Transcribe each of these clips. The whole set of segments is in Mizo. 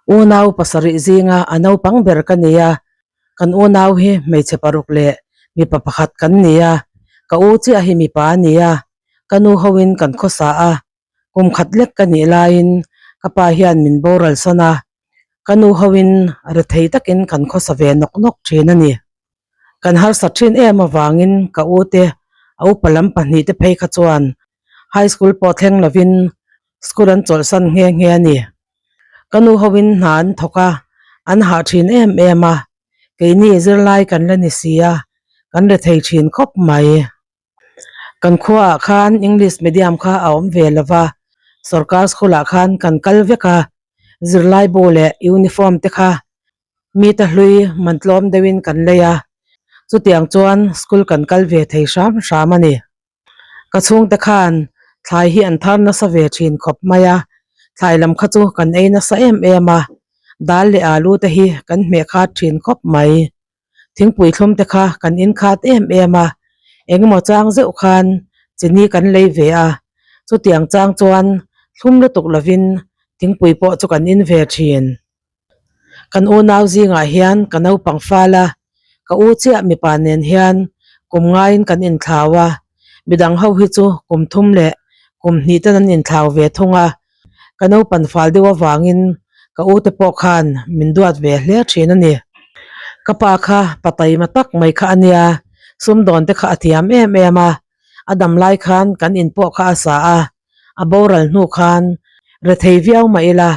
Unau pasarih zinga a naupang ber ka ni a, kan unau hi hmeichhe paruk leh mipa pakhat kan ni a, ka u chiah hi mipa a ni a, ka nu hoin kan khawsa a, kum khat lek ka nih laiin ka pa hian min boral san a, ka nu hoin rethei takin kan khawsa ve nawk nawk thin a ni. Kan harsat thin em avangin ka u te a upa lam pahnih te phei kha chuan high school pawh thleng lovin school an chawlhsan nghe nghe a ni. Ka nu hoin hna an thawk a, an hah thin em em a, keini zirlai kan la ni si a, kan rethei thin khawp mai. Kan khuaah khan English medium kha a awm ve lo va, sorkar school ah khan kan kal vek a, zirlai bu leh uniform te kha mita hlui man tlawm deuhin kan lei a, chutiang chuan school kan kal ve thei hram hram a ni. Ka chhungte khan thlai hi an thar nasa ve thin khawp mai a, thlai lam kha chu kan ei nasa em em a, dal leh alu te hi kan hmeh khat thin khawp mai. Thingpui thlum te kha kan in khat em em a, engemaw chang zeuh khan chini kan lei ve a, chutiang chang chuan thlum lutuk lovin thingpui pawh chu kan in ve thin. Kan unau zingah hian ka naupang fal a, ka u chiah mipa nen hian kum ngaiin kan inthlau a, midang ho hi chu kum thum leh kum hnih ten an inthlau ve thung a, ka naupan fal deuh avangin ka u te pawh khan min duat ve hle thin a ni. Ka pa kha pa taima tak mai kha a nia, sumdawn te kha a thiam em em a, a dam lai khan kan in pawh kha a sa a, a boral hnu khan rethei viau mah ila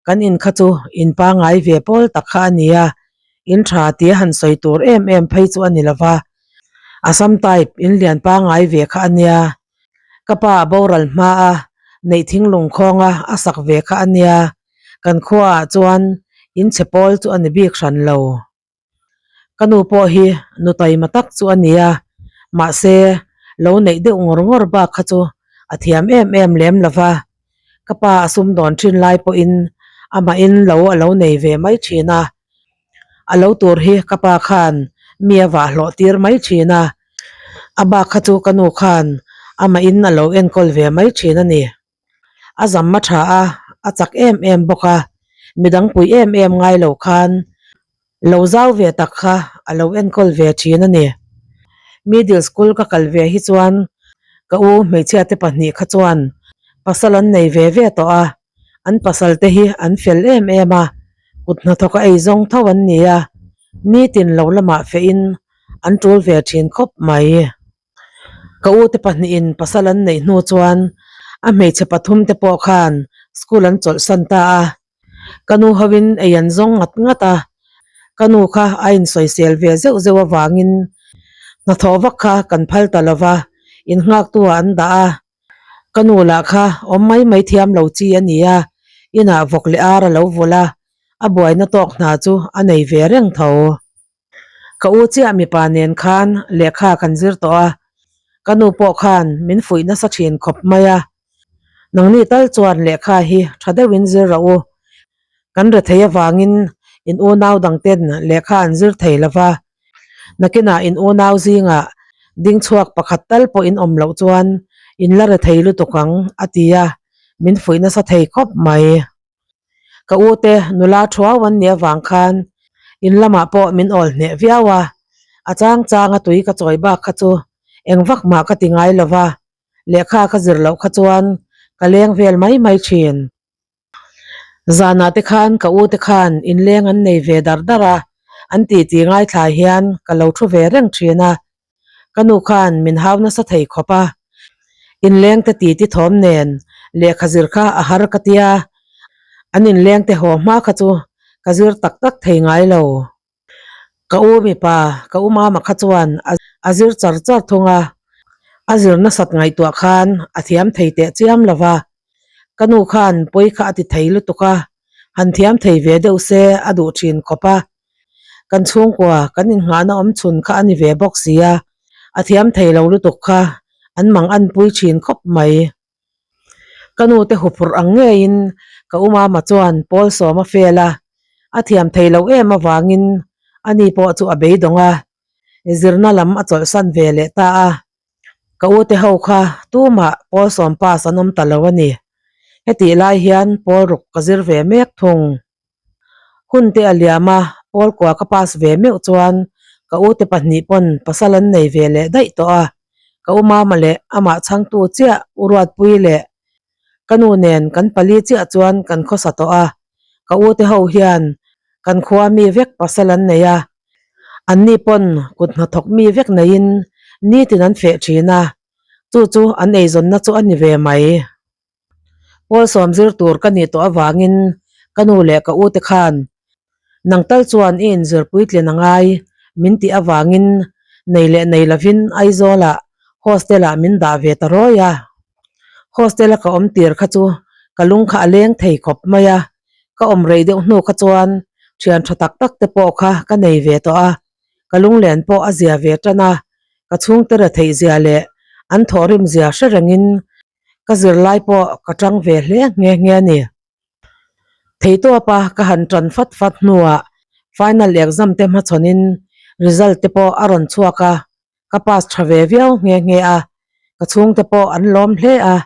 kan in kha chu in pangai ve pawl tak kha a ni a, in tha tia han sawi tur em em phei chu a ni lova, Assam type in lian pangai ve kha a nia, ka pa a boral hma a neih thinglung khawnga a sak ve kha a nia, kan khuaah chuan in chhe pawl chu a ni bik hran lo. Ka nu pawh hi nu taima tak chu a ni a, mahse lo neih deuh ngawr ngawr bak kha chu a thiam em em lem lo va, ka pa a sumdawn thin lai pawhin amahin lo a lo nei ve mai thin a, a lo tur hi ka pa khan mi a vah hlawh tir mai thin a, a bak kha chu ka nu khan amahin a lo enkawl ve mai thin a ni. A zam a tha a, a chak em em bawk a, midang pui em em ngai lo khan lo zau ve tak kha a lo enkawl ve thin a ni. Middle school ka kal ve hi chuan ka u hmeichhia te pahnih kha chuan pasal an nei ve ve tawh a, an pasal te hi an fel em em a, kut hnathawk a ei zawng tho an ni a, nitin lo lamah fehin an tul ve thin khawp mai. Ka u te pahnihin pasal an neih hnu chuan a hmeichhe pathum te pawh khan school an chawlhsan ta a, ka nu hoin ei an zawng ngat ngat a, ka nu kha a insawisel ve zeuh zeuh avangin hnathawh vak kha kan phal ta lo va, innghaktu ah an dah a, ka nu lah kha awm mai mai thiam lo chi a ni a, inah vawk leh ar a lo vawlh a, a buaina tawk hna chu a nei ve reng tho. Ka u chiah mipa nen khan lehkha kan zir tawh a, ka nu pawh khan min fuih nasa thin khawp mai a, nangni tal chuan lehkha hi tha deuhin zir rawh u, kan rethei avangin in unau dang ten lehkha an zir thei lo va, nakinah in unau zingah ding chhuak pakhat tal pawh in awm loh chuan in la rethei lutuk ang a ti a, min fuih nasa thei khawp mai. Ka u te nula thuau an nih avang khan in lamah pawh min awl hneh viau a, a chang chang a tui ka chawi bak kha chu eng vak mah ka ti ngai lo va, lehkha ka zir loh kha chuan ka leng vel mai mai thin. Zanah te khan ka u te khan inleng an nei ve dar dar a, an titi ngaithla hian ka lo thu ve reng thin a, Ka nu khan min hau nasa thei khawp a, inleng te titi thawm nen lehkha zir kha a har ka tia, an inleng te haw hma kha chu ka zir tak tak thei ngai lo. Ka u mipa, ka u mama kha chuan a zir char char thung a, a zir nasat ngaihtuah khan a thiam thei teh chiam lo va, ka nu khan pawi kha a ti thei lutuk a, han thiam thei ve deuh se a duh thin khawp a. Kan chhungkua kan innghahna awm chhun kha a ni ve bawk si a, a thiam thei lo lutuk kha an mang an pui thin khawp mai. Ka nu te huphurh ang ngeiin ka u mama chuan pawl sawm a fel a, a thiam thei lo em avangin ani pawh chu a beidawng a, zirna lam a chawlhsan ve leh ta a. Ka u te ho kha tumah pawl sawm pass an awm ta lo a ni. Hetih lai hian pawl ruk ka zir ve mek thung. Hun te a liam a, pawl kua ka pass ve meuh chuan ka u te pahnih pawn pasal an nei ve leh daih tawh a, ka u mama leh amah chhangtu chiah u Ruatpui leh ka nu nen kan pali chiah chuan kan khawsa tawh a, ka u te ho hian kan khua mi vek pasal an nei a, anni pawn kut hnathawk mi vek neiin nitin an feh thin a, chu chu an eizawnna chu a ni ve mai. Pawl sawm zir tur ka nih tawh avangin ka nu leh ka u te khan nang tal chuan i inzir puitlin a ngai min tih avangin nei leh nei lovin Aizawlah hostel-ah min dah ve ta rawi a. Hostel-a ka awm tir kha chu ka lung kha a leng thei khawp mai a, ka awm rei deuh hnu kha chuan thian tha tak tak te pawh kha ka nei ve tawh a. Ka lunglen pawh a zia ve tan a, ka chhungte retheih zia leh an thawhrim zia hre rengin ka zirlai pawh ka tang ve hle nghe nghe a ni. Theitawpa ka han tan fat fat hnuah final exam te hmachhawnin result te pawh a rawn chhuak a, ka pass tha ve viau nghe nghe a, ka chhungte pawh an lawm hle a,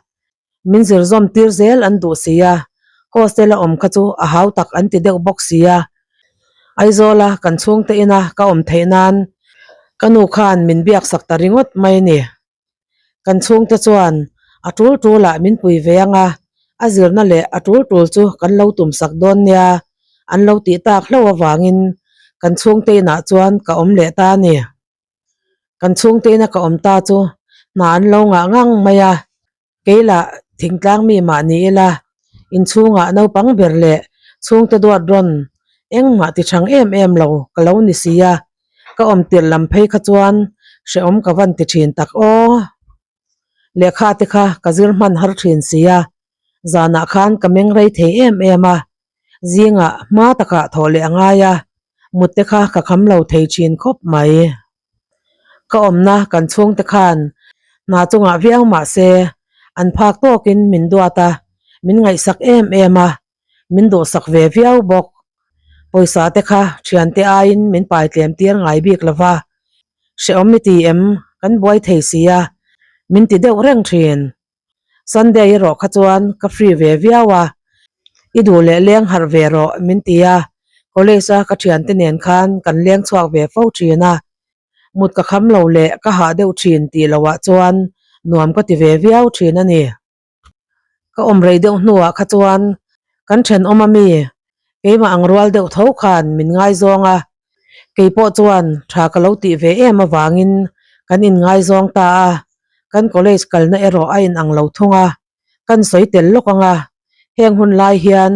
min zir zawm tir zel an duh si a, hostel a awm kha chu a hau tak an ti deuh bawk si a, Aizawla kan chhungte ina ka awm theih nan ka nu khan min biak sak ta ringawt mai a ni. Kan chhungte chuan a tul tulah min pui ve ang a, a zirna leh a tul tul chu kan lo tum sak dawn nia an lo tih tak hlauh avangin kan chhungte inah chuan ka awm leh ta a ni. Kan chhungte ina ka awm ta chu hna an lo ngah ngang mai a, kei lah thingtlang mi mah ni ila inchhungah naupang ber leh chhungte duat rawn engmah ti thang em em lo ka lo ni si a. Ka awm tirh lam phei kha chuan hrehawm ka van ti thin tak aw. Lehkha te kha ka zir hman har thin si a, zanah khan ka meng rei thei em em a, zingah hma takah thawh leh a ngai a, mut te kha ka kham lo thei thin khawp mai. Ka awmna kan chhungte khan hna chungah viau mah se an phak tawkin min duat a, min ngaihsak em em a, min duhsak ve viau bawk. Pawisa te kha thiante aiin min pai tlem tir ngai bik lo va, hrehawm i ti em kan buai thei si a, min ti deuh reng thin. Sunday erawh kha chuan ka free ve viau a, i duh leh leng harh ve rawh min ti a, college a ka thiante nen khan kan leng chhuak ve fo thin a, mut ka kham lo leh ka hah deuh thin tih loh ah chuan nuam ka ti ve viau thin a ni. Ka awm rei deuh hnuah kha chuan kan thenawm ami keimah ang rual deuh tho khan min ngaizawng a, keipawh chuan tha ka lo tih ve em avangin kan inngaizawng ta a, kan college kalna erawh a inang lo thung a, kan sawi tel lawk ang a, heng hun lai hian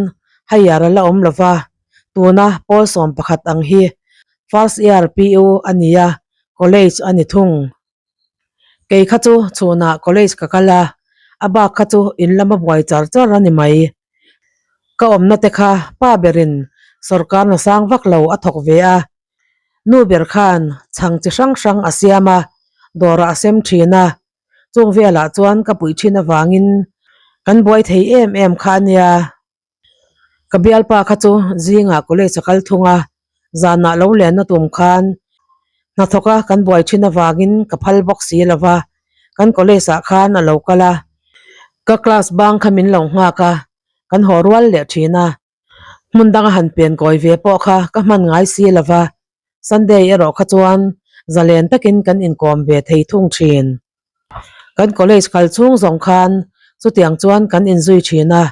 higher a la awm lo va, tuna pawl 11 ang hi first year PU a ni a, college a ni thung. Kei kha chu chhunah college ka kal a, a bak kha chu in lama buai char char a ni mai. Ka awmna te kha pa berin sawrkar na sang vak lo a thawk ve a, nu ber khan chhang chi hrang hrang a siam a, dawrah a sem thin a, chung velah chuan ka puih thin avangin kan buai thei em em kha a nia. Ka bialpa kha chu zingah college a kal thung a, zanah lo lenna tum khan hnathawka kan buai thin avangin ka phal bawk si lo va, kan college ah khan a lo kal a, ka class bang kha min lo nghak a, kan haw rual leh thin a, hmun danga han pen kawi ve pawh kha ka hman ngai si lo va, Sunday erawh kha chuan zalen takin kan inkawm ve thei thung thin. Kan college kal chhung zawng khan chutiang chuan kan inzui thin a,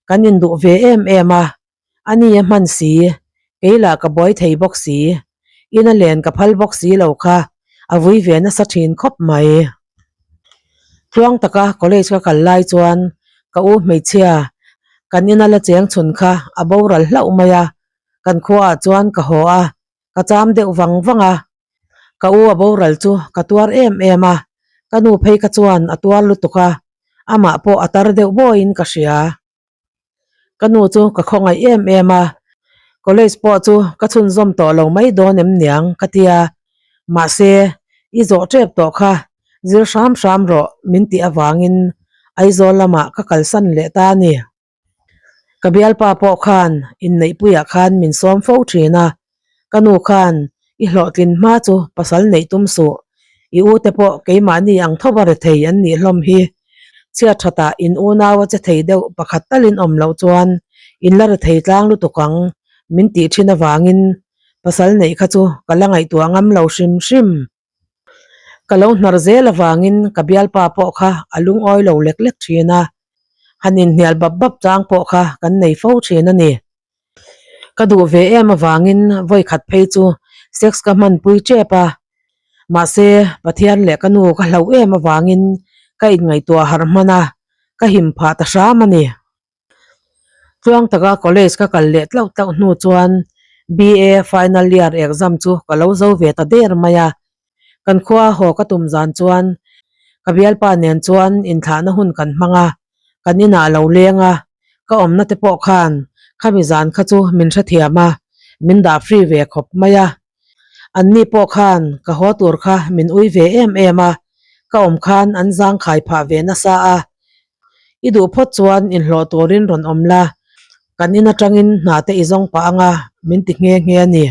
kan induh ve em em a, a ni a hman si, kei lah ka buai thei bawk si, ina len ka phal bawk si lo kha a vui ve nasa thin khawp mai. Tluang taka college ka kal lai chuan ka u hmeichhia kan ina la cheng chhun kha a boral hlauh mai a, kan khuaah chuan ka haw a, ka cham deuh vang vang a, ka u a boral chu ka tuar em em a, ka nu phei kha chuan a tuar lutuk a, amah pawh a tar deuh bawiin ka hria. Ka nu chu ka khawngaih em em a, college pawh chu ka chhunzawm tawh lo mai dawn em niang ka ti a, mahse i zawh tep tawh kha zir hram hram rawh min tih avangin Aizawl lamah ka kalsan leh ta a ni. Ka bialpa pawh khan inneihpuiah khan min sawm fo thin a, ka nu khan i hlawhtlin hma chu pasal neih tum suh, i u te pawh keimahni ang tho va rethei an nih hlawm hi, chhiat thatah in unau a che thei deuh pakhat talin awm loh chuan in la rethei tlang lutuk ang. min tih thin avangin pasal neih kha chu ka la ngaihtuah ngam lo hrim hrim. Ka lo hnar zel avangin ka bialpa pawh kha a lungawi lo lek lek thin a, han inhnial bap bap chang pawh kha kan nei fo thin a ni. Ka duh ve em avangin vawi khat phei chu sex ka hmanpui tep a, mahse Pathian leh ka nu ka hlauh em avangin ka inngaihtuah harh hman a, ka him phah ta hram a ni. Tluang taka college ka kal leh tlauh tlauh hnu chuan BA final year exam chu ka lo zo ve ta der mai a. Kan khua haw ka tum zan chuan ka bialpa nen chuan inthlahna hun kan hmang a, kan inah a lo leng a, ka awmna te pawh khan khami zan kha chu min hrethiam a, min dah free ve khawp mai a. Anni pawh khan ka haw tur kha min ui ve em em a, ka awm khan an zangkhai phah ve nasa a. I duh phawt chuan inhlawh turin rawn awm la, kan in atangin hna te i zawng pah anga min ti nghe nghe a ni.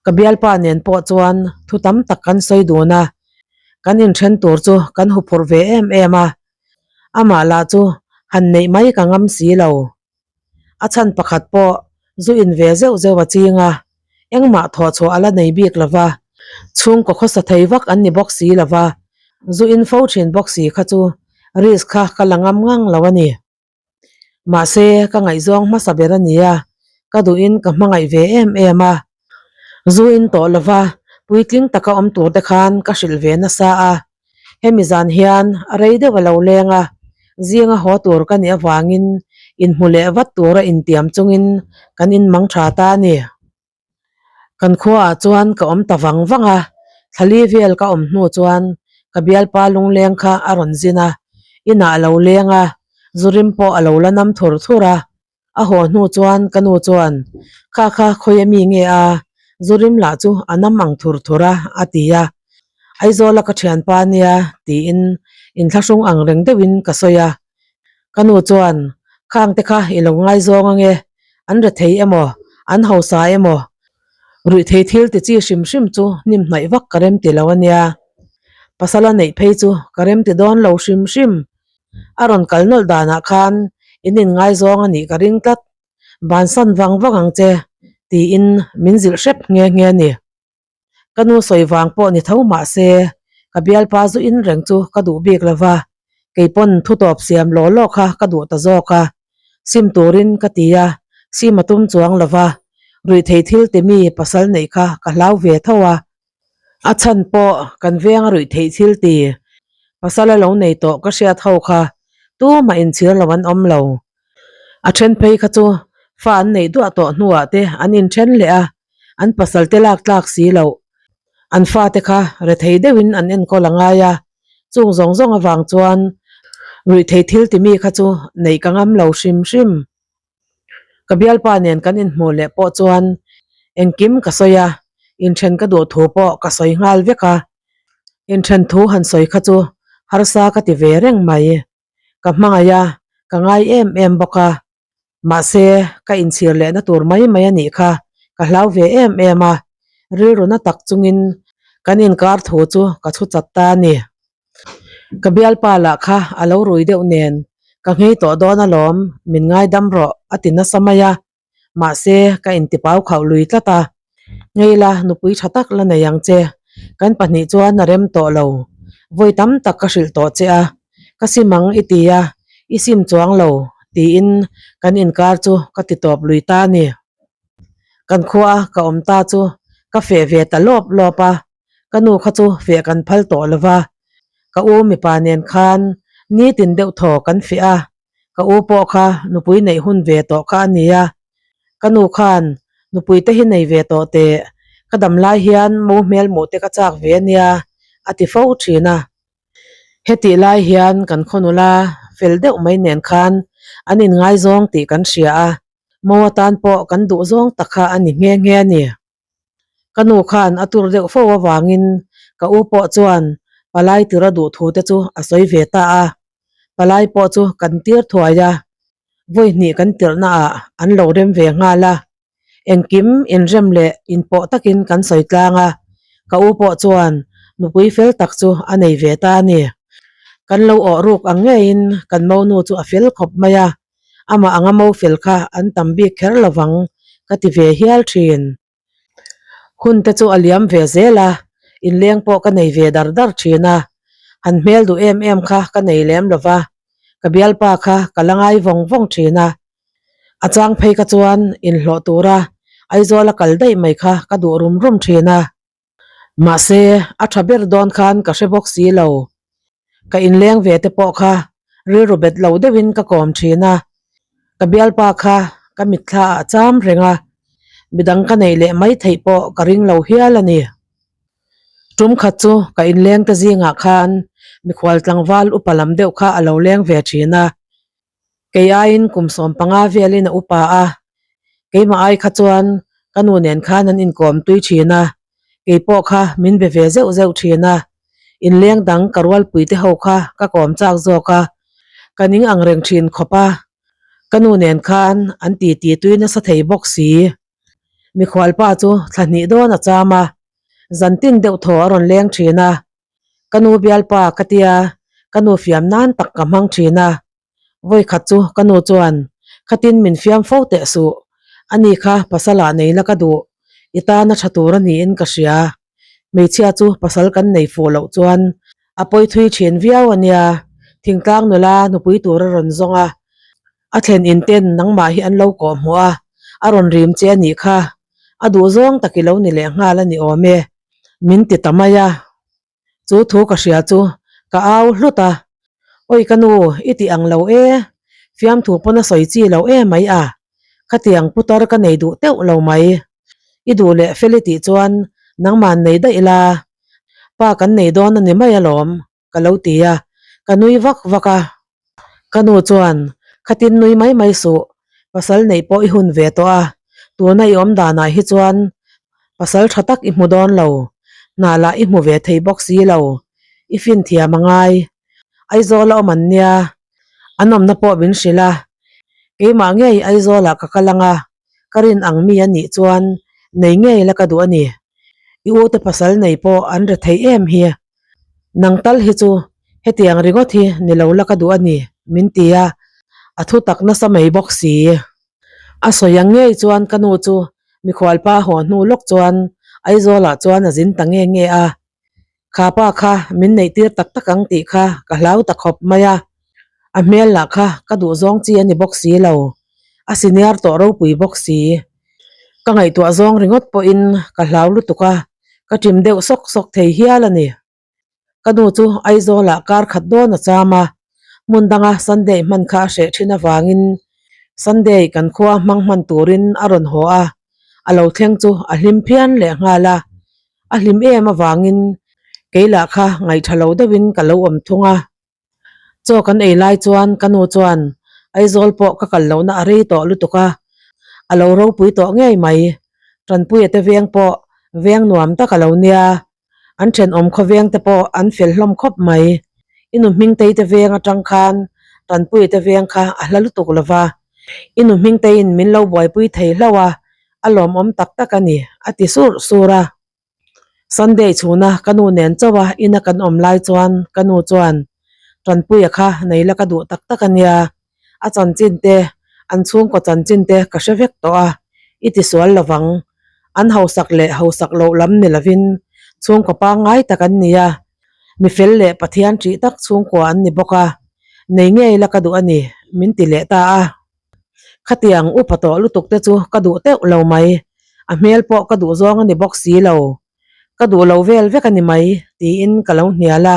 Ka bialpa nen pawh chuan thu tam tak kan sawi dun a, kan inthen tur chu kan huphurh ve em em a, amah lah chu han neih mai ka ngam si lo. A chhan pakhat pawh zu in ve zeuh zeuh a ching a, engmah thawh chhuah a la nei bik lo va, chhungkaw khawsa thei vak an ni bawk si lo va, zu in fo thin bawk si kha chu risk kha ka la ngam ngang lo a ni. Mahse ka ngaihzawng hmasa ber a ni a, ka duhin ka hmangaih ve em em a, zu in tawh lo va, puitling taka awm tur te khan ka hrilh ve nasa a. Hemi zan hian rei deuh a lo leng a, zinga haw tur ka nih avangin inhmu leh vat tura intiam chungin kan inmang tha ta a ni. Kan khuaah chuan ka awm ta vang vang a, thlali vel ka awm hnu chuan ka bialpa lungleng kha a rawn zin a, inah a lo leng a, zurim pawh a lo la nam thur thur a. A haw hnu chuan ka nu chuan, Kha kha khawi a mi nge a, zurim lah chu a nam ang thur thur a, a ti a. Aizawla ka thianpa nia tiin inthlahrung ang reng deuhin ka sawi a. Ka nu chuan, Khang te kha i lo ngaizawng ange, an rethei emaw, an hausa emaw, ruihthei thil ti chi hrim hrim chu hnim hnaih vak ka rem ti lo ania. Pasala neih phei chu ka rem ti dawn lo hrim hrim. A rawn kal nawlh danah khan in inngaizawng a nih ka ring tlat. Bansan vang vang ang che, tiin min zilh hrep nghe nghe a ni. Ka nu sawi vang pawh ni tho mah se, ka bialpa zu in reng chu ka duh bik lo va, kei pawn thu tawp siam law law kha ka duh ta zawk a. Sim turin ka ti a, sim a tum chuang lo va, ruihthei thil ti mi pasal neih kha ka hlau ve tho a. A chhan pawh kan venga ruihtheih thil ti pasal a lo nei tawh ka hriat ho kha tumah inchhir lo an awm lo. A then phei kha chu fa an neih duah tawh hnuah te an inthen leh a, an pasal te lak tlak si loh. An fate kha rethei deuhin an enkawl a ngai a, chung zawng zawng avang chuan ruihthei thil timi kha chu neih ka ngam lo hrim hrim. Ka bialpa nen kan inhmuh leh pawh chuan engkim ka sawi a, inthen ka duh thu pawh ka sawi nghal vek a, inthen thu han sawi kha chu harsa ka ti ve reng mai. Ka hmangaih a, ka ngai em em bawk a, Mahse, ka inchhir lehna tur mai mai a nih kha ka hlau ve em em a, rilru na tak chungin kan inkar thu chu ka chhu chat ta a ni. Ka bialpa lah kha a lo rui deuh nen, ka nghei tawh dawn alawm, min ngaidam rawh a ti nasa mai a, mahse ka intipau khauh lui tlat a, Ngeila nupui tha tak la nei ang che, kan pahnih chuan a rem tawh lo, vawi tam tak ka hrilh tawh che a, ka sim ang i ti a, i sim chuang lo tiin kan inkar chu ka ti tawp lui ta a ni. Kan khua ka awm ta chu ka feh ve ta lawp lawp a, ka nu kha chu feh kan phal tawh lo va, ka u mipa nen khan nitin deuh thaw kan feh a, Ka u pawh kha nupui neih hun ve tawh kha a nia. Ka nu khan nupui te hi nei ve tawh teh, ka dam lai hian mo hmel hmuh te ka chak ve a nia, a ti fo thin a. Hetih lai hian kan khaw nula fel deuh mai nen khan an inngaizawng tih kan hria a, mo atan pawh kan duh zawng tak kha a ni nghe nghe a ni. Ka nu khan a tur deuh fo avangin ka u pawh chuan palai tir a duh thu te chu a sawi ve ta a, palai pawh chu kan tir thuai a, vawi hnih kan tirhna ah an lo rem ve nghal a, engkim inrem leh inpawh takin kan sawi tlang a, ka u pawh chuan nupui fel tak chu a nei ve ta a ni. Kan lo awh ruk ang ngeiin kan monu chu a fel khawp mai a, amah anga mo fel kha an tam bik kher lovang. ka ti ve hial thin. Hun te chu a liam ve zel a, inleng pawh ka nei ve dar dar thin a, han hmel duh em em kha ka nei lem lo va, ka bialpa kha ka la ngai vawng vawng thin a. A chang phei ka chuan inhlawh tura Aizawl a kal daih mai kha ka duh rum rum thin a. Mahse, a tha ber dawn khan ka hre bawk si lo. Ka inleng ve te pawh kha rilru bet lo deuhin ka kawm thin a, ka bialpa kha ka mitthla ah a cham reng a, midang ka neih leh mai theih pawh ka ring lo hial a ni. Tum khat chu ka inleng te zingah khan mikhual tlangval upa lam deuh kha a lo leng ve thin a, Kei aiin kum 15 velin a upa a, keimah ai kha chuan ka nu nen khan an inkawm tui thin a, kei pawh kha min be ve zeuh zeuh thin a, inleng dang ka rualpui te ho kha ka kawm chak zawk a, ka ning ang reng thin khawp a, ka nu nen khan an titi tui nasa thei bawk si. Mikhualpa chu thla hnih dawn a cham a, zantin deuh thaw a rawn leng thin a, Ka nu bialpa ka tia, ka nu fiam nan tak ka hmang thin a. Vawikhat chu ka nu chuan, Khatin min fiam fo teh suh, ani kha pasal ah nei la ka duh, i tana tha tur a niin ka hria. Hmeichhia chu pasal kan nei fuh loh chuan a pawi thui thin viau a nia, thingtlang nula nupui tur a rawn zawng a, a thlen in ten nangmah hi an lo kawh hmuh a, a rawn rim che a nih kha, a duh zawng tak i lo ni leh nghal a ni awm e. Min ti ta mai a, chu thu ka hria chu ka au hlut a, Awi ka nu, i ti ang lo e, fiamthu pawn a sawi chi lo e mai a, khatiang putar ka nei duh teuh lo mai, i duh leh fel i tih chuan nangman nei daih la, pa kan nei dawn a ni mai alawm, ka lo ti a, ka nui vak vak a. Ka nu chuan, Khatin nui mai mai suh, pasal neih pawh i hun ve tawh a, tuna i awm danah hi chuan pasal tha tak i hmu dawn lo, hna lah i hmu ve thei bawk si lo, i fin thiam a ngai. Aizawl a awm an nia, an awmna pawh min hrilh a, keimah ngei Aizawlah ka kal ang a, ka rin ang mi a nih chuan nei ngei la ka duh a ni. I ute pasal nei pawh an re thei em hi. Nang tal hi chu hetiang ringawt hi ni lo la ka duh a ni, min ti a, a thu tak nasa mai bawk si. A sawi ang ngei chuan ka nu chu mikhualpa haw hnu lawk chuan Aizawlah chuan a zin ta nge nge a, Kha pa kha min neih tir tak tak ang tih kha ka hlau ta khawp mai a, a hmel lah kha ka duh zawng chi a ni bawk si lo, a senior tawh ropui bawk si. Ka ngaihtuah zawng ringawt pawhin ka hlau lutuk a, ka ṭim deuh sawk sawk thei hial a ni. Ka nu chu Aizawlah kar khat dawn a cham a, hmun danga Sunday hman kha a hreh ṭhin avangin Sunday kan khua hmang hman turin a rawn haw a, a lo thleng chu a hlim phian lehnghal a. A hlim em avangin kei lah kha ngaihṭha lo deuhin ka lo awm thung a. Chaw kan ei lai chuan ka nu chuan Aizawl pawh ka kal lohna a rei tawh lutuk a, a lo ropui tawh ngei mai. Tanpuia te veng pawh veng nuam tak a lo nia, an thenawm khaw veng te pawh an fel hlawm khawp mai. I nu Hmingtei te veng atang khan Tanpuia te veng kha a hla lutuk lo va, i nu Hmingteiin min lo buaipui thei hlauh a, a lawmawm tak tak a ni, a ti sur sur a. Sunday chhuna ka nu nen chauh a ina kan awm lai chuan ka nu chuan, Tanpuia kha nei la ka duh tak tak a nia, a chanchin te, an chhungkaw chanchin te ka hre vek tawh a, i ti sual lo vang. An hausak leh hausak loh lam ni lovin chhungkaw pangngai tak an ni a, mi fel leh Pathian ṭih tak chhungkua an ni bawk a, nei ngei la ka duh a ni, min ti leh ta a. Khatiang upa tawh lutuk te chu ka duh teuh lo mai, a hmel pawh ka duh zawng a ni bawk si lo. Ka duh lo vel vek a ni mai, tiin ka lo hnial a.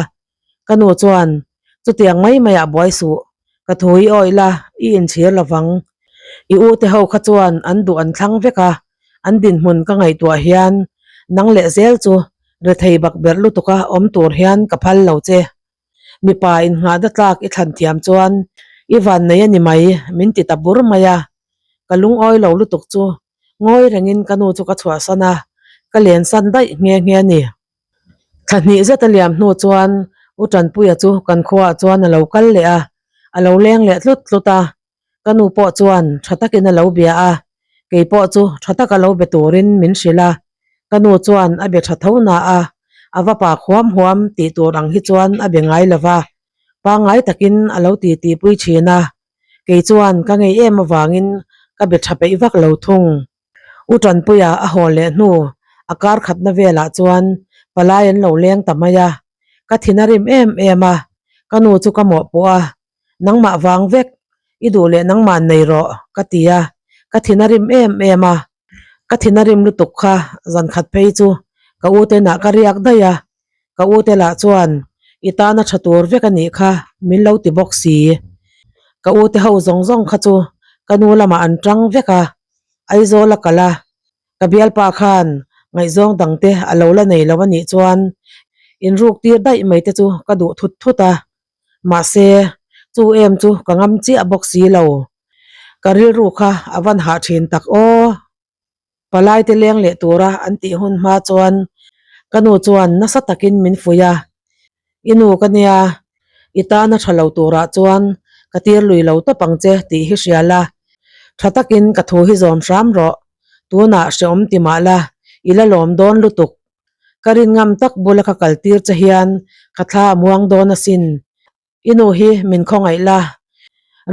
Ka nu chuan, Chutiang mai maiah buai suh, ka thu i awih la, i inchhir lo vang. I u te ho kha chuan an duh an thlang vek a, an dinhmun ka ngaihtuah hian nang leh zel chu rethei bakberh lutuka awm tur hian ka phal lo che. Mipa inngahna tlak i thlan thiam chuan i van nei a ni mai, min ti ta bur mai a. Ka lungawi lo lutuk chu ngawi rengin ka nu chu ka chhuahsan a, ka lensan daih nghe nghe a ni. Thla hnih zet a liam hnu chuan U Tanpuia chu kan khuaah chuan a lo kal leh a, a lo leng leh tlut tlut a. Ka nu pawh chuan tha takin a lo bia a, kei pawh chu tha taka lo be turin min hrilh a. Ka nu chuan a be tha tho na a, a va pa khuam huam tih tur ang hi chuan a be ngai lo va, pangngai takin a lo titi pui thin a. Kei chuan ka ngei em avangin ka be tha peih vak lo thung. U Tanpuia a haw leh hnu a kar khatna velah chuan palai an lo leng ta mai a, ka thin a rim em em a, ka nu chu ka mawhpawh a, nangmah vang vek, i duh leh nangmah nei rawh ka ti a, ka thin a rim em em a, ka thin a rim lutuk kha zan khat phei chu ka u te nah ka riak daih a, ka u te lah chuan i tana tha tur vek a nih kha min lo ti bawk si, ka u te ho zawng zawng kha chu ka nu lamah an tang vek a, Aizawl a kal a, ka bialpa khan ngaihzawng dangte a lo la nei lo a nih chuan inruk tir daih mai te chu ka duh thut thut a, mahse chu em chu ka ngam chiah bawk si lo, ka rilru kha a van hah thin tak aw. Palai te leng leh tura an tih hun hma chuan ka nu chuan nasa takin min fuih a, I nu ka nia, i tana tha lo turah chuan ka tir lui lo tawp ang che tih hi hria la, tha takin ka thu hi zawm hram rawh, tunah hreawm ti mah la, i la lawm dawn lutuk. Ka rin ngam tak bula ka kal tir che hian ka thla a muang dawn asin. I nu hi min khawngaih la,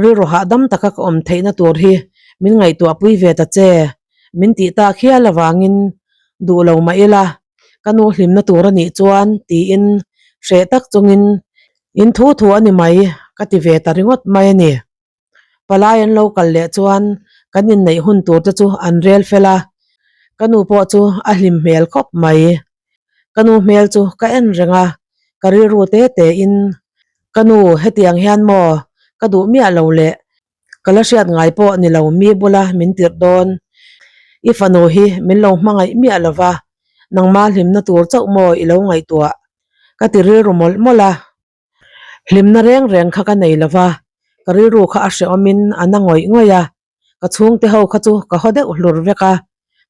rilru hahdam taka ka awm theihna tur hi min ngaihtuahpui ve ta che, min tih tak hial avangin duh lo mah ila, ka nu hlimna tur a nih chuan tiin hreh tak chungin in thu thu a ni mai ka ti ve ta ringawt mai a ni. Palai an lo kal leh chuan kan inneih hun tur te chu an rel fel a, ka nu pawh chu a hlim hmel khawp mai. Ka nu hmel chu ka en reng a, ka rilru te te in, Ka nu, hetiang hian maw ka duh miah lo le, ka la hriat ngai pawh ni lo mi bula min tirh dawn. I fanu hi min lo hmangaih miah lo va, nangma hlimna tur chauh maw i lo ngaihtuah? Ka ti rilru mawlh mawlh a. Hlimna reng reng kha ka nei lo va, ka rilru kha a hrehawmin a na ngawih ngawih a, ka chhungte ho kha chu ka haw deuh hlur vek a,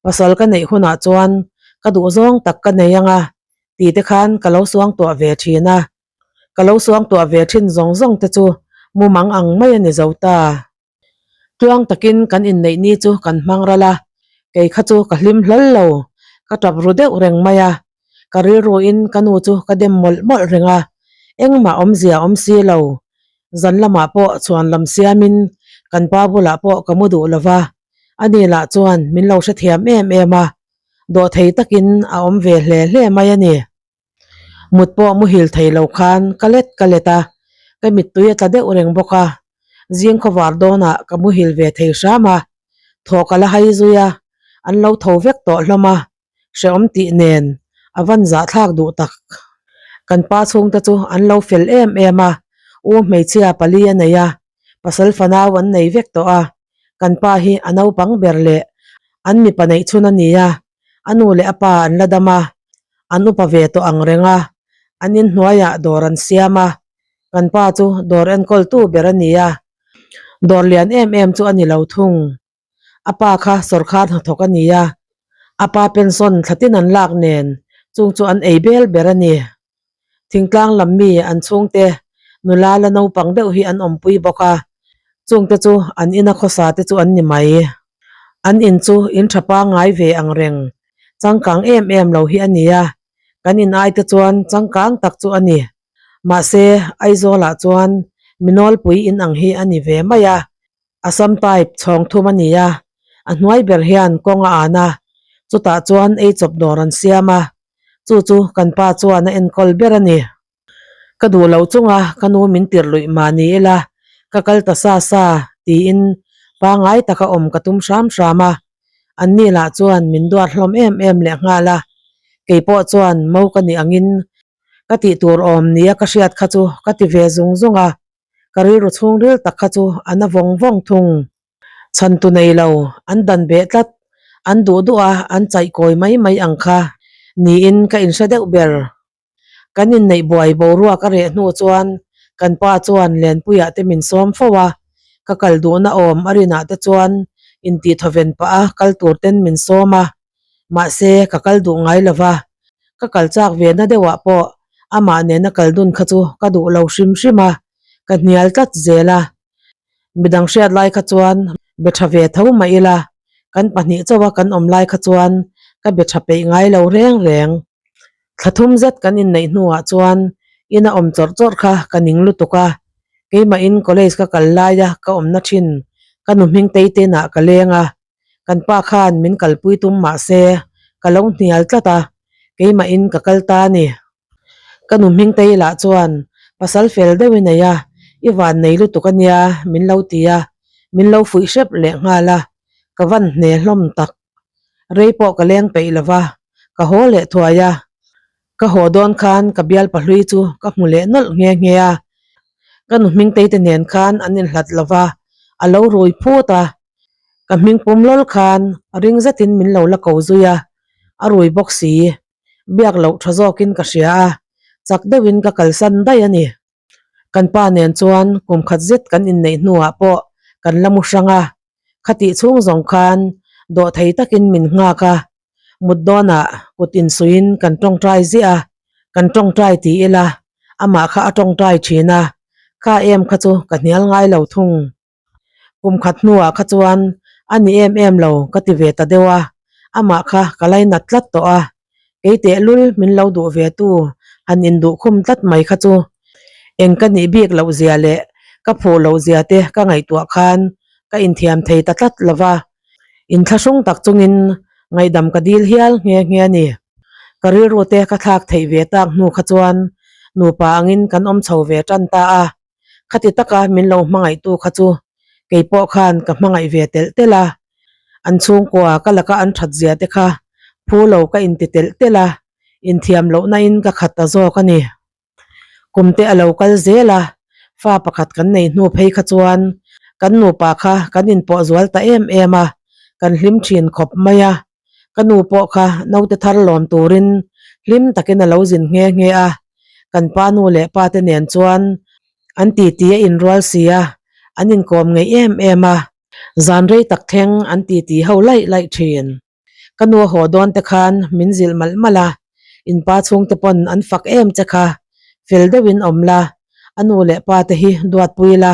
pasal ka neih hunah chuan ka duhzawng tak ka nei ang a tih te khan ka lo suangtuah ve thin a, ka lo suangtuah ve thin zawng zawng te chu mumang ang mai a ni zo ta. Tluang takin kan inneih ni chu kan hmang ral a, kei kha chu ka hlim hlawl lo, ka tap ru deuh reng mai a, ka rilruin ka nu chu ka dem mawlh mawlh reng a, engmah awmzia awm si lo, zan lamah pawh chhuan lam siamin kan pa bulah pawh ka mu duh lo va, ani lah chuan min lo hrethiam em em a, dawhthei takin a awm ve hle hle mai a ni. Mut pawh muhil thei lo khan ka let ka let a, ka mittui a tla deuh reng bawk a, zing khawvar dawnah ka muhil ve thei hram a, thaw ka la hai zui a, an lo tho vek tawh hlawm a, hrehawm tih nen a van zahthlak duh tak. Kan pa chhungte chu an lo fel em em a, u hmeichhia pali a nei a, pasal fanau an nei vek tawh a, kan pa hi a naupang ber leh an mipa neih chhun a ni a, A nu leh a pa an la dam a, an upa ve tawh ang reng a, an inhnuaiah dawr an siam a, kan pa chu dawr enkawltu ber a ni a, dawr lian em em chu a ni lo thung. A pa kha sawrkhar hnathawk a ni a, a pa pension thla tin an lak nen chung chu an ei bel ber a ni. Thingtlang lam mi an chhungte nula la naupang deuh hi an awmpui bawk a, chungte chu an ina khawsa te chu an ni mai. An in chu in tha pangngai ve ang reng, changkang em em lo hi a ni a, kan in ai te chuan changkang tak chu a ni. Mahse, Aizawlah chuan mi nawlpui in ang hi a ni ve mai a, Assam type chhawng thum a ni a, a hnuai ber hian kawng a an a, chutah chuan eichawp dawr an siam a, chu chu kan pa chuan a enkawl ber a ni. Ka duh loh chunga ka nu min tirh luih mah ni ila, ka kal ta sa sa tiin pangngai taka awm ka tum hram hram a, anni lah chuan min duat hlawm em em leh nghal a, keipawh chuan mo ka nih angin ka tih tur awm nia ka hriat kha chu ka ti ve zung zung a. Ka rilru chhungril tak kha chu a na vawng vawng thung. Chhantu nei lo, an dan beh tlat, an duh duh a, an chaih kawi mai mai ang kha niin ka inhre deuh ber. Kan inneih buai boruak a reh hnu chuan kan pa chuan Lenpuiah te min sawm fo a, ka kal duhna awm a rinah te chuan intihthawven pah a kal tur ten min sawm a. Mahse, ka kal duh ngai lo va, ka kal chak ve na deuhah pawh amah nena kal dun kha chu ka duh lo hrim hrim a, ka hnial tlat zel a. Midang hriat lai kha chuan be tha ve tho mah ila, kan pahnih chauha kan awm lai kha chuan ka be tha peih ngai lo reng reng. Thla thum zet kan inneih hnuah chuan ina awm chawrh chawrh kha ka ning lutuk a, keimahin college ka kal laia ka awmna thin ka nu hming teitenah ka leng a. Kan pa khan min kalpui tum mah se ka lo hnial tlat a, keimahin ka kal ta a ni. Ka nu Hmingtei lah chuan pasal fel deuh i nei a, i van nei lutuk a nia min lo ti a, min lo fuih hrep leh nghal a, ka van hne hlawm tak. Rei pawh ka leng peih lo va, ka haw leh thuai a. Ka haw dawn khan ka bial pahlui chu ka hmu leh nawlh nghe nghe a, ka nu Hmingtei te nen khan an inhlat lo va, a lo rui phut a, ka hming pum lawl khan ring zetin min lo la ko zui a, a rui bawk si. Biak loh tha zawkin ka hria a, chak deuhin ka kalsan daih a ni. Kan pa nen chuan kum khat zet kan inneih hnuah pawh kan la mu hrang a, khatih chhung zawng khan dawhthei takin min nghak a, mut dawnah kut insuihin kan tawngtai ziah a, kan tawngtai ti ila amah kha a tawngtai thin a, kha em kha chu ka hnial ngai lo thung. Kum khat hnuah kha chuan a ni em em lo ka ti ve ta deuh a, amah kha ka lainat tlat tawh a, kei tehlul min lo duh ve tu han induh khum tlat mai kha chu eng ka nih bik loh zia leh ka phuh loh zia te ka ngaihtuah khan ka inthiam thei ta tlat lo va, inthlahrung tak chungin ngaihdam ka dil hial nghe nghe a ni. Ka rilru te ka thlak theih ve tak hnu kha chuan nupa angin kan awm chho ve tan ta a. Khati taka min lo hmangaihtu kha chu kei pawh khan ka hmangaih ve telh telh a, an chhungkua ka laka an that zia te kha phu lo ka inti telh telh a, inthiam lohna in ka khat ta zawk a ni. Kum te a lo kal zel a, fa pakhat kan nei hnu phei kha chuan kan nupa kha kan inpawh zual ta em em a, kan hlim thin khawp mai a. Ka nu pawh kha naute thar lawm turin hlim takin a lo zin nghe nghe a, kan pa nu leh pa te nen chuan an titi a inrual si a, an inkawm ngeih em em a, zan rei tak thleng an titi ho laih laih thin. Ka nu a haw dawn te khan min zilh malh malh a, in pa chhungte pawn an fak em che kha, fel deuhin awm la, a nu leh pa te hi duatpui la,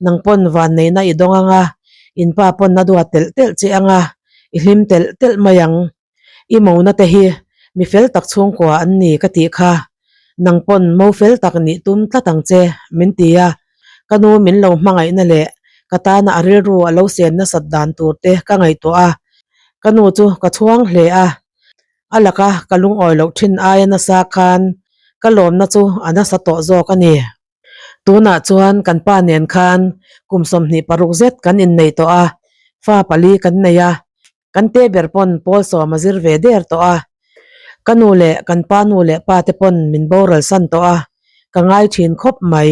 nang pawn vanneihna i dawng ang a, in pa pawn a duat telh telh che ang a, i hlim telh telh mai ang. I mona te hi mi fel tak chhungkua an ni ka tih kha, nang pawn mo fel tak nih tum tlat ang che, min ti a. Ka nu min lo hmangaihna leh ka tana a rilru a lo sen nasat dan tur te ka ngaihtuah a, ka nu chu ka chhuang hle a. A laka ka lungawi loh thin aia nasa khan ka lawmna chu a nasa tawh zawk a ni. Tunah chuan kan pa nen khan kum 26 zet kan innei tawh a, fa pali kan nei a, kan te ber pawn pawl sawm a zir ve der tawh a. Ka nu leh kan pa nu leh pa te pawn min boral san tawh a, ka ngai thin khawp mai.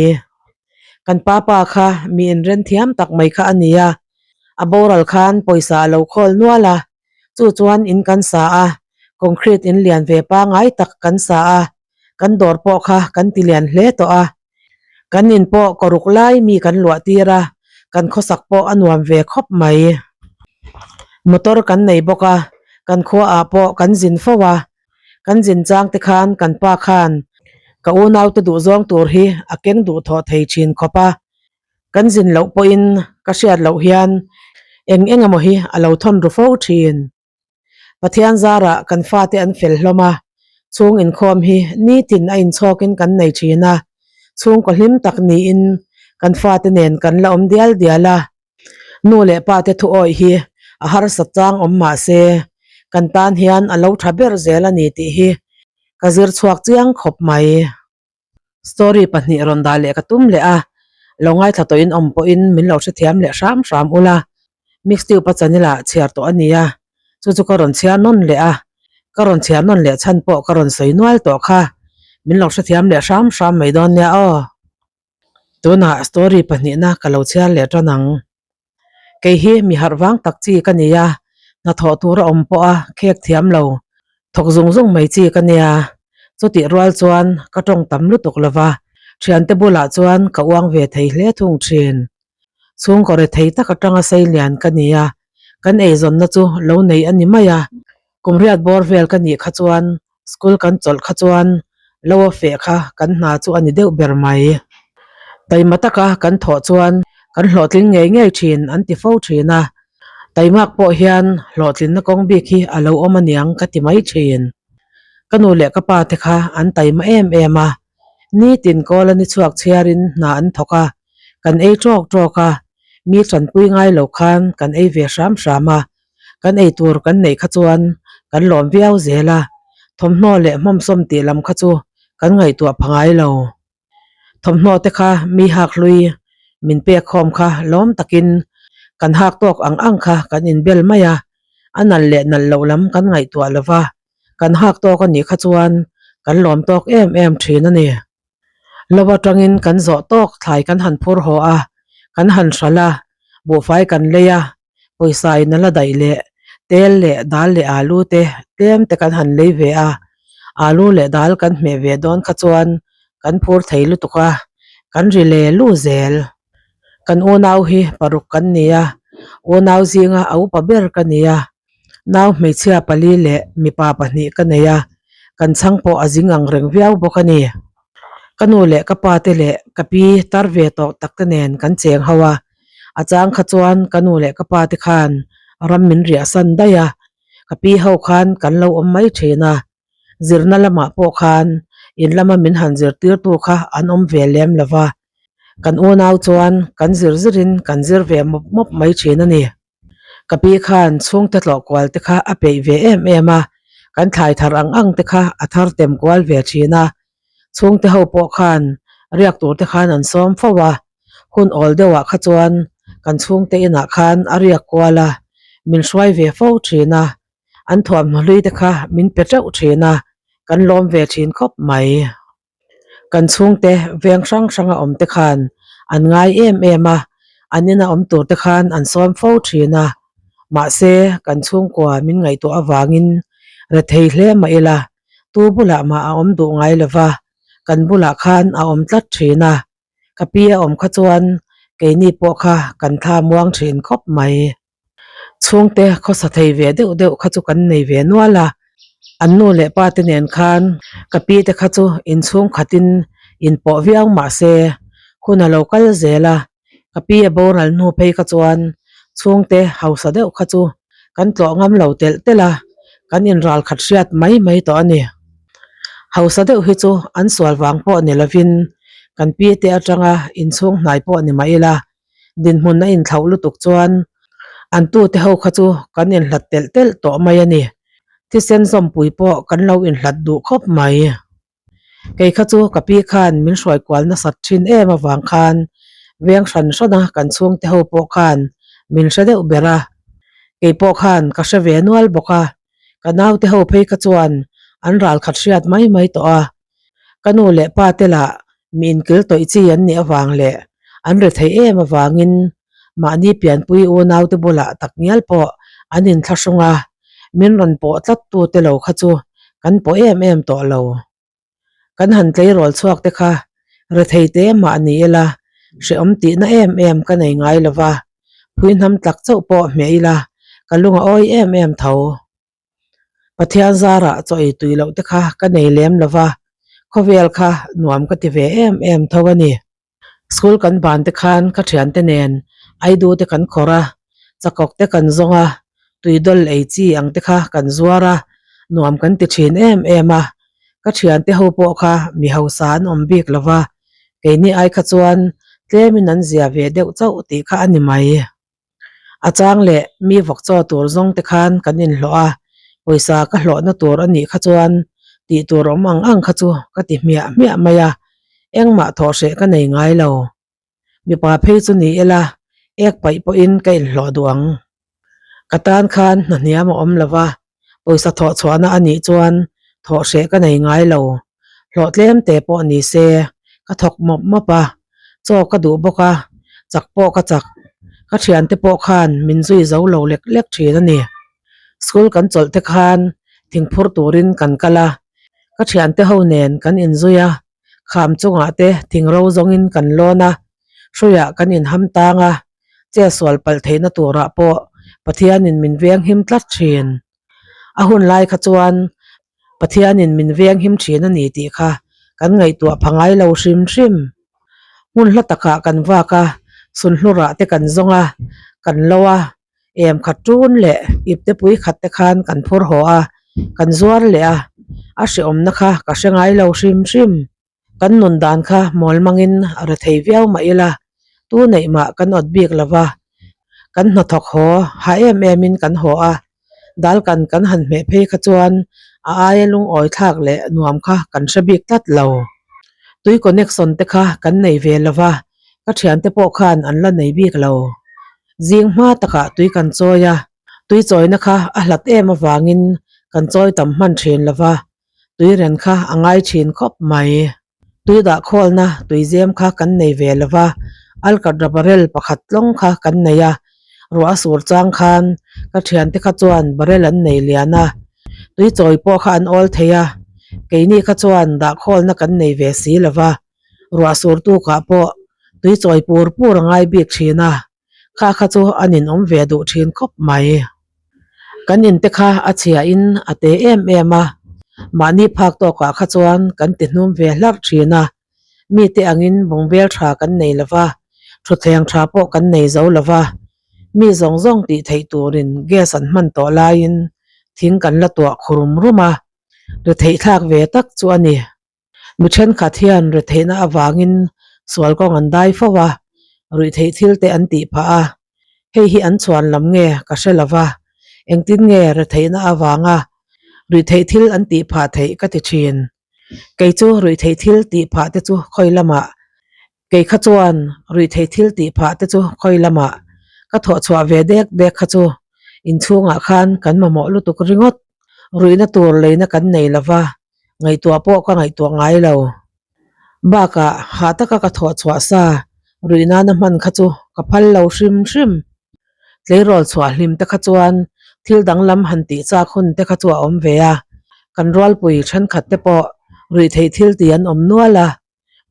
Kan pa pa kha mi inren thiam tak mai kha a ni a, a boral khan pawisa a lo khawl nual a, chu chuan in kan sa a, concrete in lian ve pangai tak kan sa a, kan dawr pawh kha kan ti lian hle tawh a, kan in pawh kawruk lai mi kan luah tir a, kan khawsak pawh a nuam ve khawp mai. Motor kan nei bawk a, kan khua ah pawh kan zin fo a, kan zin chang te khan kan pa khan ka unau te duh zawng tur hi a keng duh thawh thei thin khawp a, kan zin loh pawhin ka hriat loh hian eng eng emaw hi a lo thawn ru fo thin. Pathian zarah kan fate an fel hlawm a, chhung inkhawm hi nitin a inchhawkin kan nei thin a, chhungkaw hlim tak niin kan fate nen kan la awm dial dial a. Nu leh pate thu awih hi a harsa chang awm mah se, kan tan hian a lo tha ber zel a ni tih hi ka zir chhuak chiang khawp mai. Story pahnih rawn dah leh ka tum leh a, lo ngaithla tawhin awm pawhin min lo hrethiam leh hram hram ula, Mixtube a channel ah chhiar tawh a nia, chu chu ka rawn chhiar nawn leh a, ka rawn chhiar nawn leh chhan pawh ka rawn sawi nual tawh kha, min lo hrethiam leh hram hram mai dawn nia aw. Tunah story pahnihna ka lo chhiar leh tan ang. Kei hi mi harh vang tak chi ka ni a, hnathawh tur a awm pawh a khek thiam lo, thawk zung zung mai chi ka nia. Chutih rual chuan ka tawng tam lutuk lo va, thiante bulah chuan ka uang ve thei hle thung thin. Chhungkaw re thei tak atanga sei lian ka ni a, kan eizawnna chu lo nei a ni mai a. Kum riat bawr vel ka nih kha chuan school kan chawlh kha chuan lo a feh kha kan hna chu a ni deuh ber mai. Taima taka kan thawh chuan kan hlawhtling ngei ngei thin an ti fo thin a, taimak pawh hian hlawhtlinna kawng bik hi a lo awm aniang ka ti mai thin. Ka nu leh ka pa te kha an taima em em a, nitin kawl a ni chhuak chhiarin hna an thawk a, kan ei tawk tawk a, mi tanpui ngai lo khan kan ei ve hram hram a. Kan eitur kan neih kha chuan kan lawm viau zel a, thawmhnaw leh hmawmsawm tih lam kha chu kan ngaihtuah pha ngai lo. Thawmhnaw te kha mi hak hlui min pek khawm kha lawm takin kan hak tawk ang ang kha kan inbel mai a, a nalh leh nalh loh lam kan ngaihtuah lo va, kan hak tawk a nih kha chuan kan lawm tawk em em thin a ni. Lo atangin kan zawh tawk thlai kan han phur haw a, kan han hralh a, buhfai kan lei a, pawisa in a la daih leh tel leh dal leh alu te tlem te kan han lei ve a, alu leh dal kan hmeh ve dawn kha chuan kan phur thei lutuk a, kan ri le lu zel. Kan unau hi paruk kan ni a, unau zinga a upa ber ka ni a, nau hmeichhia pali leh mipa pahnih ka nei a, kan chhang pawh a zing ang reng viau bawk a ni. Ka nu leh ka pa te leh ka pi tar ve tawh tak te nen kan cheng ho a, a chang kha chuan ka nu leh ka pa te khan ram min riah san daih a, ka pi ho khan kan lo awm mai thin a, zirna lamah pawh khan in lama min han zirtirtu kha an awm ve lem lo va, kan unau chuan kan zir zirin kan zir ve mawp mawp mai thin a ni. Ka pi khan chhungte tlawh kual te kha a peih ve em em a, kan thlai thar ang ang te kha a thar tem kual ve thin a, chhungte ho pawh khan riak tur te khan an sawm fo a, hun awl deuhah kha chuan kan chhungte inah khan a riak kual a, min hruai ve fo thin a, an thuamhnaw hlui te kha min pe teuh thin a, kan lawm ve thin khawp mai. Kan chhungte veng hrang hranga awm te khan an ngai em em a, an ina awm tur te khan an sawm fo thin a. Mahse, kan chhungkua min ngaihtuah avangin rethei hle mah ila, tu bulah mah a awm duh ngai lo va, kan bulah khan a awm tlat thin a. Ka pi a awm kha chuan keini pawh kha kan thla muang thin khawp mai. Chhungte khawsa thei ve deuh deuh kha chu kan nei ve nual a, an nu leh pa te nen khan ka pi te kha chu inchhung khatin inpawh viau mah se hun a lo kal zel a, ka pi a boral hnu phei kha chuan chhungte hausa deuh kha chu kan tlawh ngam lo telh telh a, kan inral khat hriat mai mai tawh a ni. Hausa deuh hi chu an sual vang pawh ni lovin kan pi te atanga inchhung hnai pawh ni mah ila Dinhmun a inthlauh lutuk chuan an tute ho kha chu kan inhlat telh telh tawh mai a ni. Thisen zawmpui pawh kan lo inhlat duh khawp mai. Kei kha chu ka pi khan min hruai kual nasat thin em avang khan veng hran hran a kan chhungte ho pawh khan min hre deuh ber a. Kei pawh khan ka hre ve nual bawk a, ka naute ho phei kha chuan an ral khat hriat mai mai tawh a. Ka nu leh pa te lah mi inkil tawih chi an nih avang leh an ri theih em avangin mahni pianpui unaute bulah tak ngial pawh an inthlahrung a, min rawn pawh tlat tu te lo kha chu kan pawh em em tawh lo. Kan han tleirawl chhuak te kha rethei te mah ni ila hrehawm tihna em em ka nei ngai lo va, phuihnam tlak chauh pawh hmeh ila ka lung a awi em em tho. Pathian zarah chaw ei tui loh te kha ka nei lem lo va, khawvel kha nuam ka ti ve em em tho a ni. School kan ban te khan ka thiante nen Aidu te kan khawrh a, chakawk te kan zawng a, tuidawl ei chi ang te kha kan zuar a, nuam kan ti thin em em a. Ka thiante ho pawh kha mi hausa an awm bik lo va, keini ai kha chuan tlemin an zia ve deuh chauh tih kha a ni mai. A chang leh mi vawk chaw tur zawng te khan kan inhlawh a, pawisa ka hlawhna tur a nih kha chuan tih tur awm ang ang kha chu ka ti hmiah hmiah mai a, engmah thawh hreh ka nei ngai lo. Mipa phei chu ni ila ek paih pawhin ka inhlawh duh ang. Ka tan khan hna hniam a awm lo va, pawisa thawh chhuahna a nih chuan thawh hreh ka nei ngai lo. Hlawh tlem te pawh ni se ka thawk mawp mawp a, chaw ka duh bawk a, chak pawh ka chak. Ka thiante pawh khan min zui zo lo lek lek thin a ni. School kan chawlh te khan thingphur turin kan kal a, ka thiante ho nen kan inzui a, kham chungah te thingro zawngin kan lawn a, hruiah kan inham tang a, che sual palh theihna turah pawh Pathianin min venghim tlat thin. A hun lai kha chuan Pathianin min venghim thin a ni tih kha kan ngaihtuah pha ngai lo hrim hrim. Hmun hla takah kan vak a, sunhlurah te kan zawng a, kan lo a, em khat tun leh ipte pui khat te khan kan phur haw a, kan zuar leh a, a hreawmna kha ka hre ngai lo hrim hrim. Kan nun dan kha mawl mangin a re thei viau mah ila, tu neih mah kan awt bik lo va, kan hnathawk haw ha em em in kan haw a. Dal kan kan han hmeh phei kha chuan a aia lungawi thlak leh nuam kha kan hre bik tlat lo. Tui connection te kha kan nei ve lo va, ka thiante pawh khan an la nei bik lo. Zing hma takah tui kan chawi a, tui chawina kha a hlat em avangin kan chawi tam hman thin lo va, tui ren kha a ngai thin khawp mai. Tui dah khawlna tui zem kha kan nei ve lo va, alkatra barrel pakhat tlawng kha kan nei a, ruah a sur chang khan ka thiante kha chuan barrel an nei lian a, tui chawi pawh kha an awl thei a, keini kha chuan dah khawlna kan nei ve si lo va, ruah sur tukah pawh tui chawi pur pur a ngai bik thin a, kha kha chu a ninawm ve duh thin khawp mai. Kan inte kha a chhiahin a te em em a, mahni phak tawkah kha chuan kan ti hnum ve hlarh thin a, mite angin bungbel tha kan nei lo va, thutthleng tha pawh kan nei zo lo va, mi zawng zawng tih theih turin gas an hman tawh laiin thing kan la tuah khurum rum a, ri theih thlak ve tak chu a ni. Mi thenkhat hian retheihna avangin sual kawng an dai fo a, ruihtheih thil te an tih phah a, hei hi an chhuan lam nge ka hre lo va, engtin nge retheihna avanga ruihtheih thil an tih phah theih ka ti thin. Kei chu ruihtheih thil tih phah te chu khawi lamah Kei kha chuan ruihtheih thil tih phah te chu khawi lamah ka thawh chhuah ve dek dek kha chu inchhungah khan kan mamawh lutuk ringawt. Ruihna tur leina kan nei lo va, ngaihtuah pawh ka ngaihtuah ngai lo. Bakah hah taka ka thawh chhuah sa ruih nana hman kha chu ka phal lo hrim hrim. Tleirawl chhuah hlim te kha chuan thil danglam han tih chak hun te kha chu a awm ve a, kan rualpui thenkhat te pawh ruihtheih thil tih an awm nual a.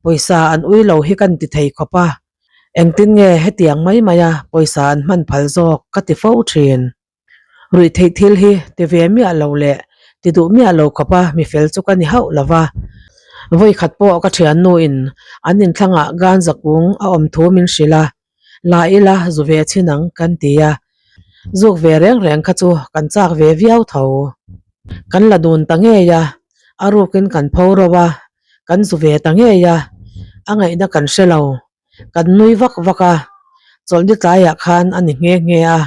Pawisa an ui lo hi kan ti thei khawp a, engtin nge hetiang mai maia pawisa an hman phal zawk ka ti fo thin. Ruihtheih thil hi ti ve miah lo leh ti duh miah lo khawp a mi fel chu ka ni hauh lo va. Vawikhat pawh ka thiannuin an inthlangah ganza kung a awm thu min hrilh a, la ila zu ve chhin ang kan ti a, zuk ve reng reng kha chu kan chak ve viau tho. Kan la dun ta ngei a, a rukin kan pho ro a, kan zu ve ta ngei a, a ngaihna kan hre lo, kan nui vak vak a, chawlhni tlaiah khan a ni nghe nghe a,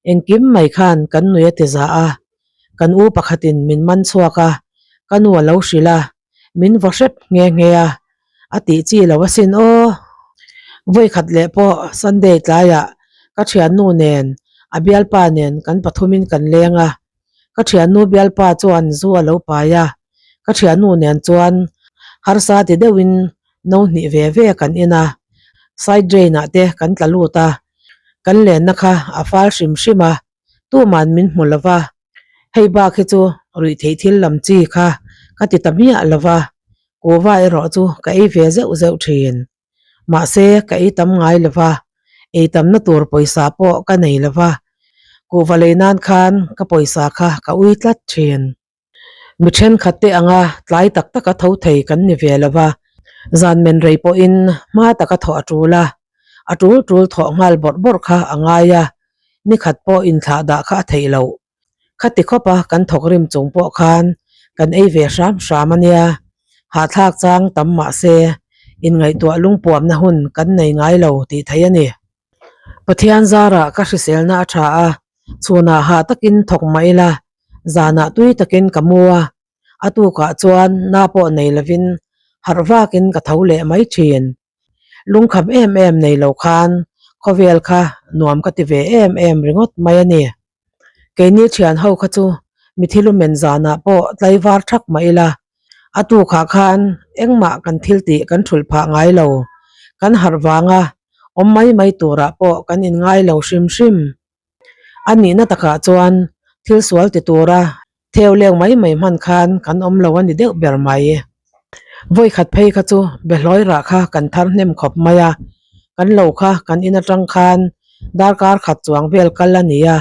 engkim mai khan kan nui a ti za a, kan u pakhatin min man chhuak a, ka nu a lo hrilh a, min vaw hrep nghe nghe a, a tih chi lo asin aw. Vawikhat leh pawh Sunday tlaiah ka thiannu nen a bialpa nen kan pathumin kan leng a, ka thiannu bialpa chuan zu a lo pai a, ka thiannu nen chuan harsa ti deuhin no hnih ve ve kan in a, side drain ah te kan tla lut a, kan lenna kha a fal hrim hrim a, tuman min hmu lo va, hei bak hi chu ruihtheih thil lam chi kha ka ti ta miah lo va, kuhva erawh chu ka ei ve zeuh zeuh thin. Mahse ka ei tam ngai lo va, ei tamna tur pawisa pawh ka nei lo va, kuhva lei nan khan ka pawisa kha ka ui tlat thin. Mi thenkhat te anga tlai tak taka tho thei kan ni ve lo va, zan men rei pawhin hma taka thawh a tul a, a tul tul thawh nghal bawrh bawrh kha a ngai a, nikhat pawh inthlah dah kha a theih loh. Khati khawpa kan thawk rim chung pawh khan kan ei ve hram hram a nia, hahthlak chang tam mah se inngaihtuah lungpuamna hun kan nei ngai lo tih theih a ni. Pathian zarah ka hriselna a tha a, chhunah hah takin thawk mah ila, zanah tui takin ka mu a, a tukah chuan na pawh nei lovin harh vakin ka tho leh mai thin. Lungkham em em nei lo khan khawvel kha nuam ka ti ve em em ringawt mai a ni. Keini thian ho kha chu mithilumen zanah pawh tlaivar thak mah ila, a tukah khan engmah kan thil tih kan thulh phah ngai lo. Kan harh vanga awm mai mai turah pawh kan inngai lo hrim hrim. A nihna takah chuan thil sual ti tura theu leng mai mai hman khan kan awm lo a ni deuh ber mai. Vawikhat phei kha chu behlawi rah kha kan thar hnem khawp mai a, kan lo kha kan in atang khan darkar khat chuang vel kal a ni a,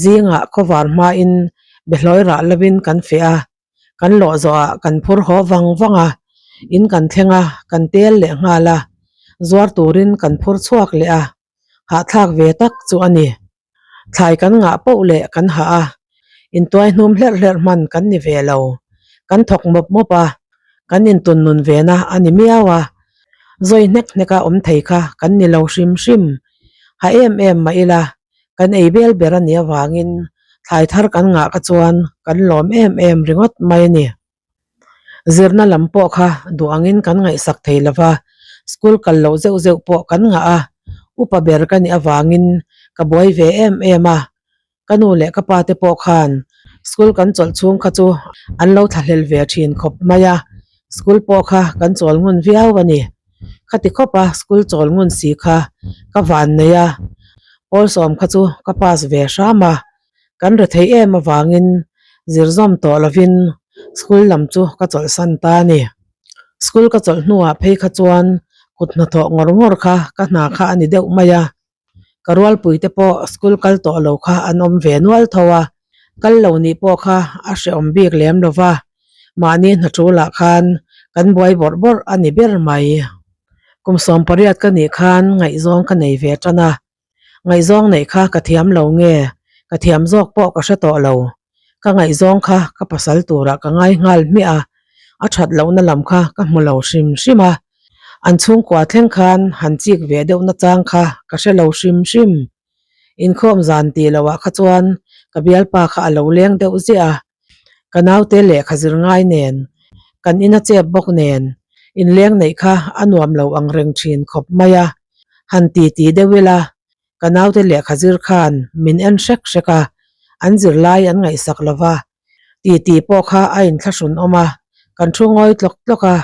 zingah khawvar hmain behlawi rah lovin kan feh a, kan lawh zawhah kan phur haw vang vang a, in kan thleng a, kan tel leh nghal a, zuar turin kan phur chhuak leh a, hahthlak ve tak chu a ni. Thlai kan ngah poh leh kan hah a, intuai hnum hlerh hlerh hman kan ni ve lo. Kan thawk mawp mawp a, kan intun nun ve na a ni miau a. Zawi hnek hnek a awm thei kha kan ni lo hrim hrim. Ha em em mah ila, kan ei bel ber a nih avangin. Thlai thar kan ngah kha chuan kan lawm em em ringawt mai a ni. Zirna lam pawh kha duh angin kan ngaihsak thei lo va, school kal loh zeuh zeuh pawh kan ngah a, upa ber ka nih avangin ka buai ve em em a. Ka nu leh ka pa te pawh khan school kan chawlh chhung kha chu an lo thlahlel ve thin khawp mai a, school pawh kha kan chawl ngun viau a ni. Khati khawp a school chawl ngun si kha ka van nei a, pawl sawm kha chu ka pass ve hram a, kan re thei em avangin zir zawm tawh lovin school lam chu ka chawlhsan ta a ni. School ka chawlh hnuah phei kha chuan kut hnathawh ngawr ngawr kha ka hna kha a ni deuh mai a. Ka rualpui te pawh school kal tawh lo kha an awm ve nual tho a, kal lo nih pawh kha a hrehawm bik lem lo va, mahni hna ṭulah khan kan buai bawrh bawrh a ni ber mai. Kum 18 ka nih khan ngaihzawng ka nei ve ṭan a, ngaihzawng neih kha ka thiam lo nge ka thiam zawk pawh ka hre tawh lo, ka ngaihzawng kha ka pasal turah ka ngai nghal hmiah a, a ṭhat lohna lam kha ka hmu lo hrim hrim a. An chhungkua thleng khan han chik ve deuh na chang kha ka hre lo hrim hrim. Inkhawm zan tih loh ah kha chuan ka bialpa kha a lo leng deuh ziah a, ka naute lehkha zir ngai nen, kan in a chep bawk nen, inleng neih kha a nuam lo ang reng thin khawp mai a, han ti ti deuh ila ka naute lehkha zir khan min en hrek hrek a, an zirlai an ngaihsak lova, ti ti pawh kha a inthlahrun awm a, kan thu ngawi tlawk tlawk a.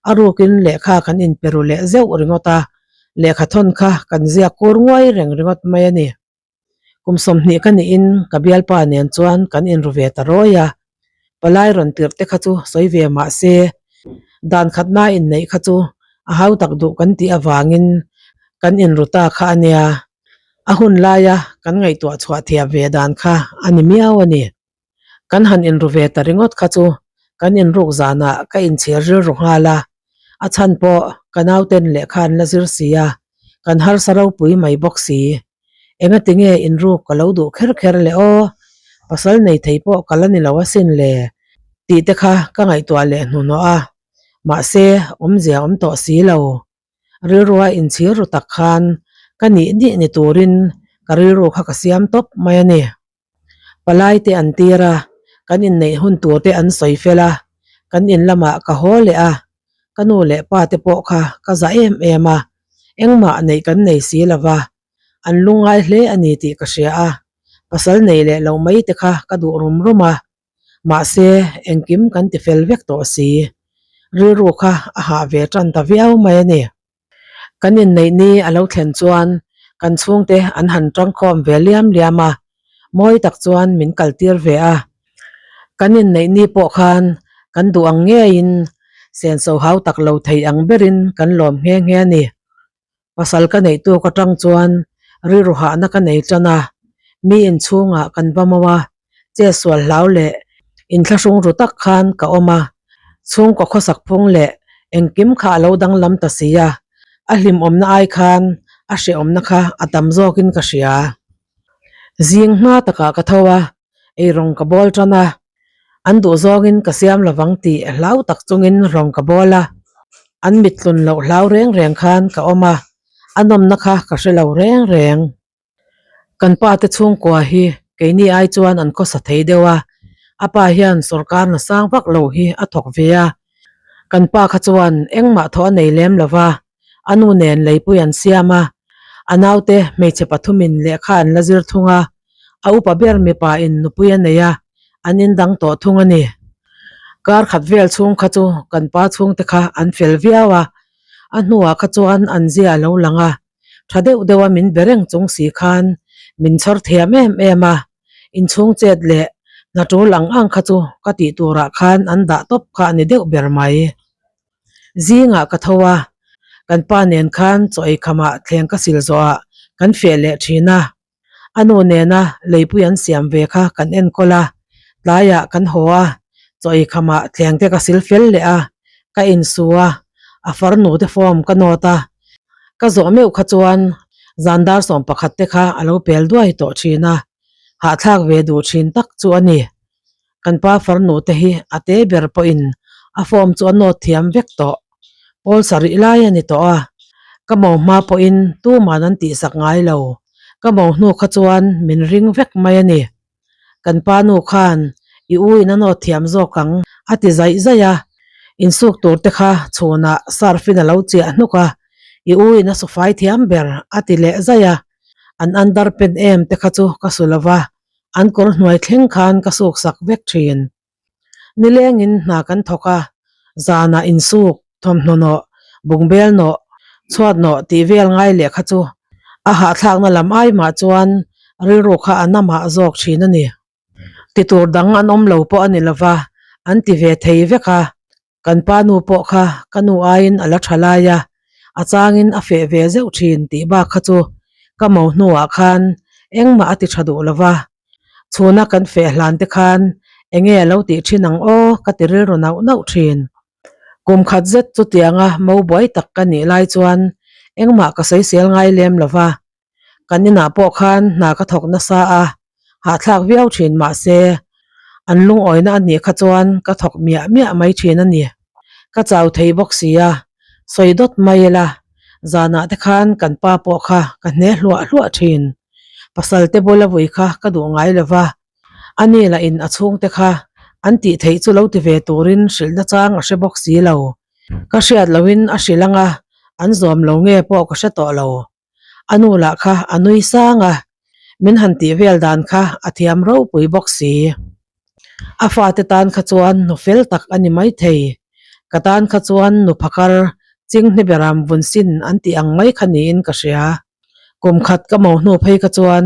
A rukin lehkha kan inpe ru leh zeuh ringawt a, lehkha thawn kha kan ziak kur nguai reng ringawt mai a ni. Kum 20 ka nihin ka bialpa nen chuan kan inru ve ta rawi a, palai rawn tirh te kha chu sawi ve mah se, dan khatna inneih kha chu a hau tak duh kan tih avangin kan inru ta kha a nia. A hun laia kan ngaihtuah chhuah thiam ve dan kha a ni miau a ni. Kan han inru ve ta ringawt kha chu kan inruk zanah ka inchhir rilru nghal a, a chhan pawh ka nauten lehkha an la zir si a, kan harsa ropui mai bawk si. Engati nge inruk ka lo duh kher kher le aw, pasal nei thei pawh ka la ni lo asin le tih te kha ka ngaihtuah leh hnuhnawh a, mahse awmzia awm tawh si lo. Rilrua inchhir ru tak khan ka nih nih ni turin ka rilru kha ka siam tawp mai a ni. Palai te an tir a, kan inneih hun tur te an sawi fel a, kan in lamah ka haw leh a, ka nu leh pa te pawh kha ka za em em a, engmah neih kan nei si lo va, an lungngai hle a ni tih ka hria a, pasal nei leh lo mai te kha ka duh rum rum a, mahse engkim kan ti fel vek tawh si, rilru kha a hah ve tan ta viau mai a ni. Kan inneih ni a lo thlen chuan kan chhungte an han tangkhawm ve liam liam a, mawi tak chuan min kaltir ve a. Kan inneih ni pawh khan kan duh ang ngeiin senso hau tak lo thei ang berin kan lawm nghe nghe a ni. Pasal ka neih tuk atang chuan rilru hahna ka nei tan a, mi inchhungah kan va mo a, che sual hlau leh inthlahrung ru tak khan ka awm a, chhungkaw khawsak phung leh engkim kha a lo danglam ta si a, a hlimawmna ai khan a hrehawmna kha a tam zawkin ka hria. Zing hma takah ka tho a, eirawng ka bawl tan a, an duh zawngin ka siam lovang tih hlau tak chungin rawng ka bawl a, an mittlun loh hlau reng reng khan ka awm a, a nawmna kha ka hre lo reng reng. Kan pa te chhungkua hi keini ai chuan an khawsa thei deuh a, a pa hian sawrkar na sang vak lo hi a thawk ve a, kan pa kha chuan engmah thawh a nei lem lo va, a nu nen leipui an siam a, a naute hmeichhe pathumin lehkha an la zir thung a, a upa ber mipa in nupui a nei a, an indang tawh thung a ni. Kar khat vel chhung kha chu kan pa chhungte kha an fel viau a, a hnuah kha chuan an zia a lo lang a, Tha deuh deuha min be reng chung si khan min chhawr thiam em em a, inchhung chet leh hna tul ang ang kha chu ka tih turah khan an dah tawp kha a ni deuh ber mai. Zingah ka tho a, kan pa nen khan chaw ei khamah thleng ka sil zawhah kan feh leh thin a, a nu nena leipui an siam ve kha kan enkawl a, tlaiah kan haw a, chaw ei khamah thleng te ka sil fel leh a, ka insu a, a farnu te form ka nawt a, ka zawh meuh kha chuan zan dar 11 te kha a lo pel duai tawh thin a, hahthlak ve duh thin tak chu a ni. Kan pa farnu te hi a te ber pawhin a form chu a nawt thiam vek tawh. Pawl sarih lai a ni tawh a, ka mo hma pawhin tuman an tihsak ngai lo. Ka mo hnu kha chuan min ring vek mai a ni. Kan pa nu khan i u in a nawt thiam zawk ang a ti zaih zaih a. Insuk tur te kha chhunah surf in a lo chiah hnuk a, i u in a su fai thiam ber a ti leh zaih a. An underpant em te kha chu ka su lo va, an kawr hnuai thleng khan ka suk sak vek thin. Nilengin hna kan thawk a, zanah insuk, thawmhnaw nawh, bungbel nawh, chhuat nawh tih vel ngai leh kha chu a hahthlakna lam ai mah chuan rilru kha a na mah zawk thin a ni. Ti tur dang an awm lo pawh a ni lova, an ti ve thei vek a, kan pa nu pawh kha ka nu aiin a la tha lai a, a changin a feh ve zeuh thin tih bak kha chu ka mo hnuah khan engmah a ti tha duh lova, chhuna kan feh hlan te khan enge a lo tih thin ang aw ka ti rilru nauh nauh thin. Kum khat zet chutianga mo buai tak ka nih lai chuan engmah ka sawisel ngai lem lova, Kan inah pawh khan hna ka thawk nasa a, hahthlak viau thin mahse an lungawina a nih kha chuan ka thawk miah miah mai thin a ni. Ka chau thei bawk si a, sawi dawt mai ila, zanah te khan kan pa pawh kha ka hne hluah hluah thin. Pasal te bula vui kha ka duh ngai lo va, ani lah in a chhungte kha an tih theih chu lo ti ve turin hrilh nachang a hre bawk si lo. Ka hriat lohin a hrilh anga an zawm lo nge pawh ka hre tawh lo. A nu lah kha a nui sang a, min han tih vel dan kha a thiam ropui bawk si. A fate tan kha chuan nu fel tak a ni maithei. Ka tan kha chuan nu phakar chinghne beram vun sin an tih ang mai kha niin ka hria. Kum khat ka mo hnu phei kha chuan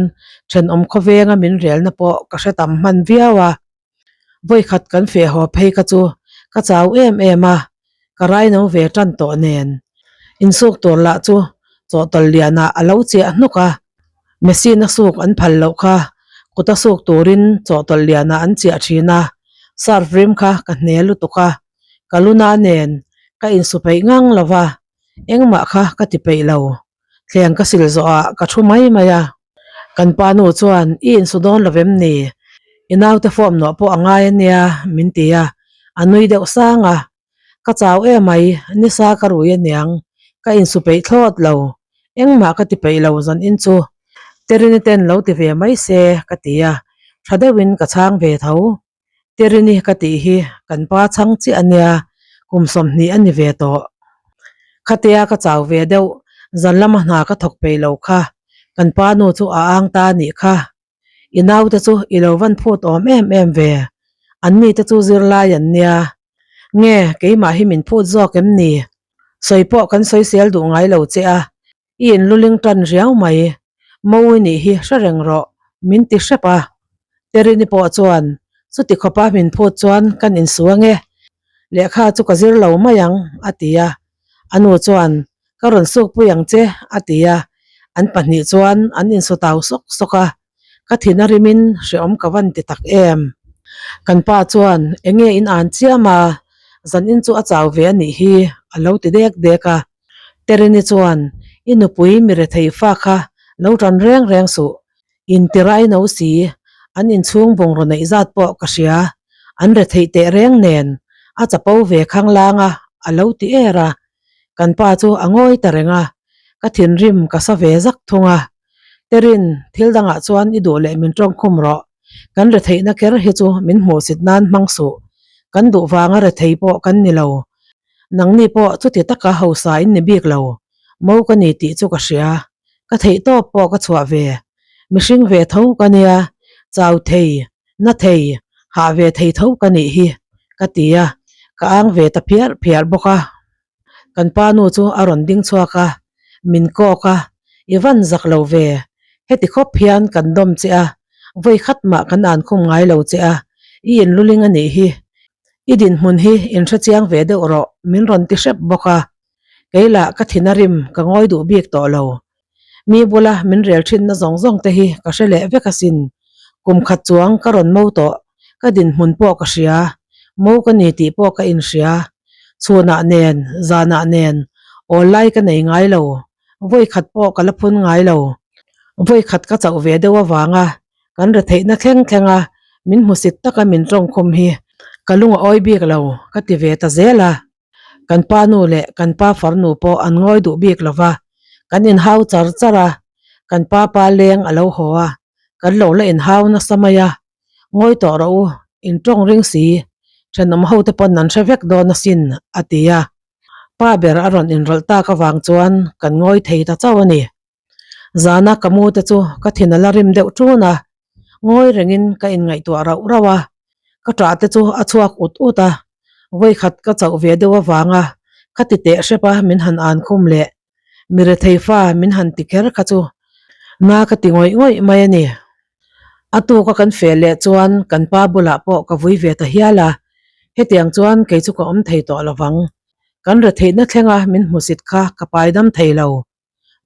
thenawm khawvenga min relna pawh ka hre tam hman viau a. Vawikhat kan feh haw phei kha chu ka chau em em a, ka raino ve tan tawh nen. Insuk tur lah chu chawhtawlh lianah a lo chiah hnuk a, machine a suk an phal loh kha kut a suk turin chawhtawlh lianah an chiah thin a, surf rim kha ka hne lutuk a, ka luna nen ka insu peih ngang lo va, engmah kha ka ti peih lo. Thleng ka sil zawhah ka thu mai mai a, kan pa nu chuan i insu dawn lo vem ni? I naute form nawh pawh a ngai a nia min ti a, a nui deuh sang a, ka chau em mai, nisa ka rui aniang, ka insu peih thlawt lo, engmah ka ti peih lo zan in chu Terini ten lo ti ve mai se ka ti a, tha deuhin ka chhang ve tho. Terini ka tih hi kan pa chhang chiah a nia, kum 20 a ni ve tawh. Khatia ka chau ve deuh, zan lama hna ka thawk peih lo kha, kan pa nu chu a ang ta a nih kha. I naute chu i lo van phut awm em em ve, an mite chu zirlai an nia. Nge keimah hi min phut zawk em ni? Sawi pawh kan sawisel duh ngai lo che a, I inluling tan riau mai, Mawi nih hi hre reng rawh, min ti hrep a. Terini pawh chuan, Chuti khawpa min phut chuan kan insu ange, lehkha chu ka zir lo mai ang, a ti a. A nu chuan, Ka rawn sukpui ang che, a ti a. An pahnih chuan an insu tau sawk sawk a. Ka thin a rimin hrehawm ka van ti tak em? Kan pa chuan, Enge in an chiam a, zanin chu a chau ve a nih hi, a lo ti dek dek a. Terini chuan, I nupui mi rethei fa kha lo tan reng reng suh, in ti rai no si, an inchhung bungraw neih zat pawh ka hria, an retheih teh reng nen, a chapo ve khang lang a, a lo ti er a. Kan pa chu a ngawi ta reng a, ka thinrim ka sa ve zak thung a. Terin, thil dangah chuan i duh leh min tawngkhum rawh. Kan retheihna ker hi chu min hmuhsit nan hmang suh. Kan duh vanga rethei pawh kan ni lo. Nangni pawh chuti taka hausa in ni bik lo. Mo ka ni tih chu ka hria. Ka theih tawp pawh ka chhuah ve. Mihring ve tho ka nia, chau thei, na thei, hah ve thei tho ka nih hi, ka ti a, ka ang ve ta phiar phiar bawk a. Kan pa nu chu a rawn ding chhuak a, min kawk a, I van zak lo ve, heti khawp hian kan dawm che a, vawi khat mah kan an khum ngai lo che a, i inluling a nih hi, i dinhmun hi inhre chiang ve deuh rawh min rawn ti hrep bawk a, kei lah ka thin a rim ka ngawi duh bik tawh lo. Mi bula min rel thinna zawng zawng te hi ka hre leh vek asin. Kum khat chuang ka rawn mo tawh, ka dinhmun pawh ka hria, mo ka ni tih pawh ka inhria. Chhunah nen, zanah nen, awl lai ka nei ngai lo, vawi khat pawh ka la phun ngai lo. Vawi khat ka chauh ve deuh avanga kan retheihna thleng thlenga min hmusit taka min tawngkhum hi ka lung a awi bik lo ka ti ve ta zel a. Kan pa nu leh kan pa farnu pawh an ngawi duh bik lo va, kan inhau char char a, kan pa pa leng a lo haw a, kan lo la inhau nasa mai a. Ngawi tawh rawh u, in tawng ring si, thenawm ho te pawn an hre vek dawn asin, a ti a. Pa ber a rawn inrawlh tak avang chuan kan ngawi thei ta chauh a ni. Zana ka mu te chu ka thin a la rim deuh ṭun a, ngawi rengin ka inngaihtuah rauh rauh a, ka ṭah te chu a chhuak ut ut a, vawikhat ka chauh ve deuh avanga ka ti teh hrep a min han an khum leh mi rethei fa min han ti kher kha chu na ka ti ngawih ngawih mai a ni. A tuka kan feh leh chuan kan pa bulah pawh ka vui ve ta hial a, hetiang chuan kei chu ka awm thei tawh lovang, kan retheihna thlenga min hmusit kha ka paidam thei lo.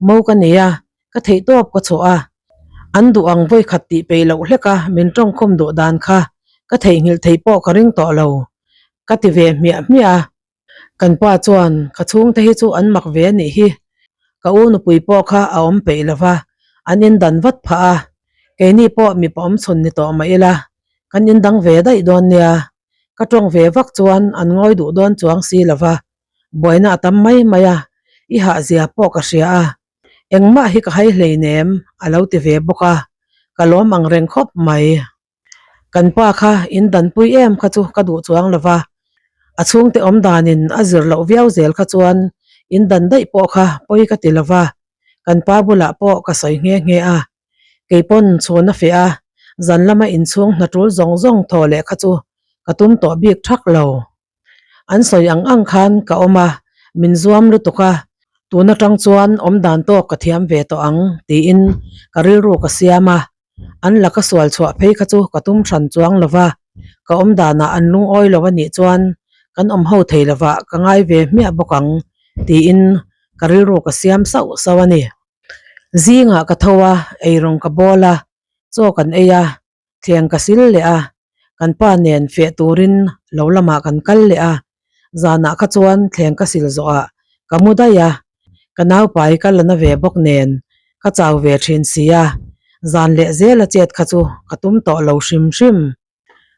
Mo ka nei a, ka theih tawp ka chhuah a, an duh ang vawikhat tih peih loh hlek a min tawngkhum duh dan kha ka theihnghilh theih pawh ka ring tawh lo, ka ti ve hmiah hmiah a. Kan pa chuan ka chhungte hi chu an mak ve a nih hi, ka u nupui pawh kha a awm peih lo va, an indan vat phah a, keini pawh mipa awmchhun ni tawh mah ila, kan indang ve daih dawn nia, ka tawng ve vak chuan an ngawi duh dawn chuang si lo va, Buaina a tam mai mai a, i hahzia pawh ka hria a, engmah hi ka hai hleinem a lo ti ve bawk a, ka lawm ang reng khawp mai. Kan pa kha in danpui em kha chu ka duh chuang lo va, a chhungte awm danin a zir loh viau zel kha chuan in dan daih pawh kha pawi ka ti lo va, kan pa bulah pawh ka sawi nghe nghe a, kei pawn chhun a feh a, zan lama inchhung hna tul zawng zawng thaw leh kha chu ka tum tawh bik thak lo. An sawi ang ang khan ka awm a, min zuam lutuk a, tun atang chuan awm dan tawk ka thiam ve tawh ang tiin ka rilru ka siam a, an laka sual chhuah phei kha chu ka tum hran chuang lo va, ka awm danah an lungawi lo a nih chuan kan awm ho thei lovah ka ngai ve hmiah bawk ang tiin ka rilru ka siam sauh sauh a ni. Zingah ka tho a, eirawng ka bawl a, chaw kan ei a, Thleng ka sil leh a, kan pa nen feh turin lo lamah kan kal leh a, zanah kha chuan thleng ka sil zawhah ka mu daih a, ka naupai ka la na ve bawk nen ka chau ve thin si a, zan leh zela chet kha chu ka tum tawh lo hrim hrim.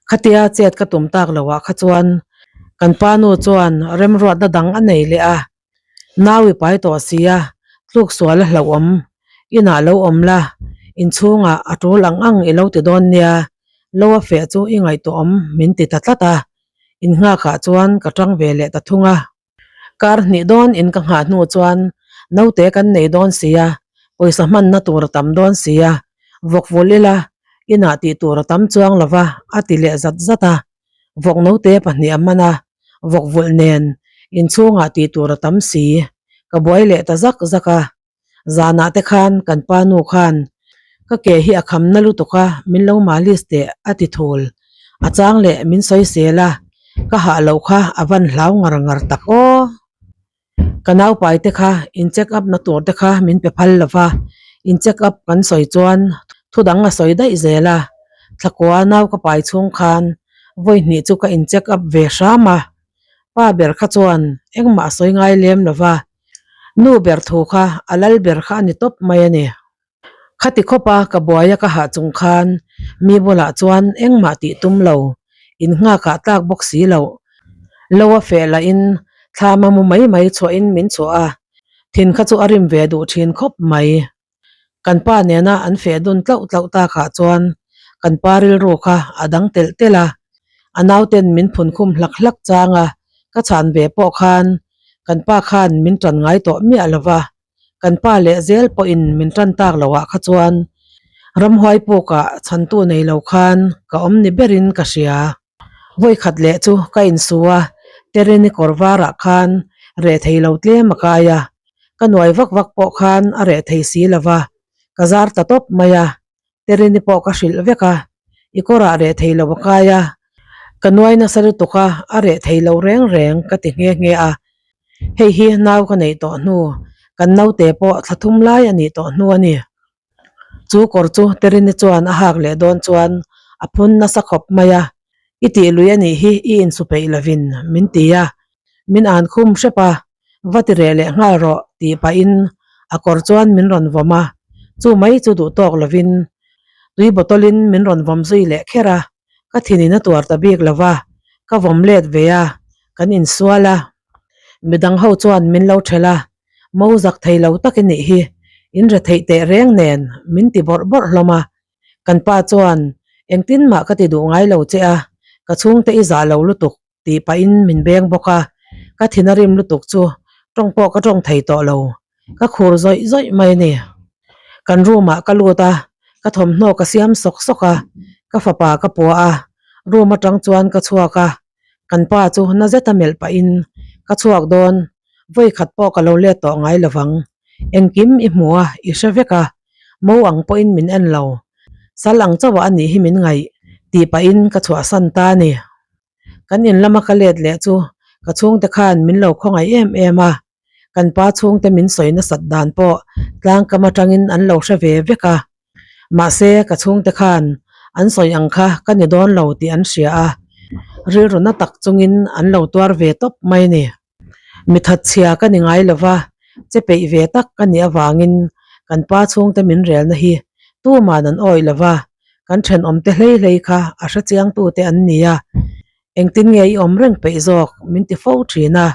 Khatia chet ka tum tak loah kha chuan kan pa nu chuan remruatna dang a nei leh a, Nau i pai tawh si a, tluk sual a hlauhawm. Inah lo awm la, inchhungah a tul ang ang i lo ti dawn nia, lo a feh chu i ngaihtuahawm min ti ta tlat a, innghakah chuan ka tang ve leh ta thung a. Kar hnih dawn in ka nghah hnu chuan naute kan nei dawn si a, pawisa hmanna tur a tam dawn si a, vawk vul ila inah tih tur a tam chuang lo va a ti leh zat zat a. Vawk naute pahnih a man a, vawk vulh nen inchhungah tih tur a tam si. Ka buai leh ta zak zak a, zanah te khan kan pa nu khan ka ke hi a kham na lutuk a, min lo malis teh a ti thul. A chang leh min sawi sel a, ka hah loh kha a van hlau ngar ngar tak aw. Ka naupai te kha in check up na tur te kha min pe phal lo va, in check up kan sawi chuan thu dang a sawi daih zel a, thlakua nau ka pai chhung khan vawi hnih chu ka in check up ve hram a, pa ber kha chuan engmah a sawi ngai lem lo va, nu ber thu kha a lal ber kha a ni tawp mai a ni. Khati khawpa ka buaia ka hah chung khan mi bulah chuan engmah tih tum lo, in nghakah tlak bawk si loh. Lo a feh lahin thlam a mu mai mai chhuahin min chhuah a, thin kha chu a rim ve duh thin khawp mai. Kan pa nena an feh dun tlauh tlauh takah chuan kan pa rilru kha a dang telh telh a, a nauten min phun khum hlak hlak chang a, ka chhan ve pawh khan kan pa khan min tan ngai tawh miah lo va. Kan pa leh zel pawhin min tan tak loh ah kha chuan ramhuai pukah chhantu nei lo khan ka awm ni berin ka hria. Vawikhat leh chu ka insu a, Terini kawr varah khan reh thei lo tlem a kai a, ka nuai vak vak pawh khan a reh thei si lo va, ka zar ta tawp mai a, Terini pawh ka hrilh vek a, i kawrah reh thei lo a kai a, ka nuai nasa lutuk a, a reh thei lo reng reng ka ti nghe nghe a. Hei hi nau ka neih tawh hnu, kan naute pawh thla thum lai a nih tawh hnu a ni. Chu kawr chu Terini chuan a hak leh dawn chuan a phun nasa khawp mai a, I tih lui a nih hi i insu peih lovin min ti a, min an khum hrep a, va ti reh leh nghal rawh tih pahin a kawr chuan min rawn vawm a, chu mai chu duh tawk lovin tui bottle in min rawn vawm zui leh kher a, ka thinin a tuar ta bik lo va, ka vawm let ve a, kan insual a, midang ho chuan min lo thelh a, mo zak thei lo tak i nih hi, in re theih teh reng nen min ti bawrh bawrh hlawm a, kan pa chuan. Engtin mah ka ti duh ngai lo che a, ka chhungte i zah lo lutuk tih pahin min beng bawk a, ka thin a rim lutuk chu tawng pawh ka tawng thei tawh lo, ka khur zawih zawih mai a ni. Kan room ah ka lut a, ka thawmhnaw ka siam sawk sawk a, ka fapa ka puah a, room atang chuan ka chhuak a, kan pa chu na zeta melh pahin ka chhuak dawn, vawi khat pawh ka lo let tawh ngai lovang, engkim i hmu a, i hre vek a, mo ang pawhin min en lo, sal ang chauh ah a nih hi min ngaih tih pahin ka chhuahsan ta a ni. Kan in lama ka let leh chu ka chhungte khan min lo khawngaih em em a, kan pa chhungte min sawi nasat dan pawh tlangkam atangin an lo hre ve vek a, mahse ka chhungte khan an sawi ang kha ka ni dawn lo tih an hria a, rilru na tak chungin an lo tuar ve tawp mai a ni. Mi thatchhia ka ni ngai lova, che peih ve tak ka nih avangin kan pa chhungte min relna hi tuman an awih lova, kan thenawmte hlei hlei kha a hrechiangtute an ni a, engtin nge i awm reng peih zawk min ti fo thin a,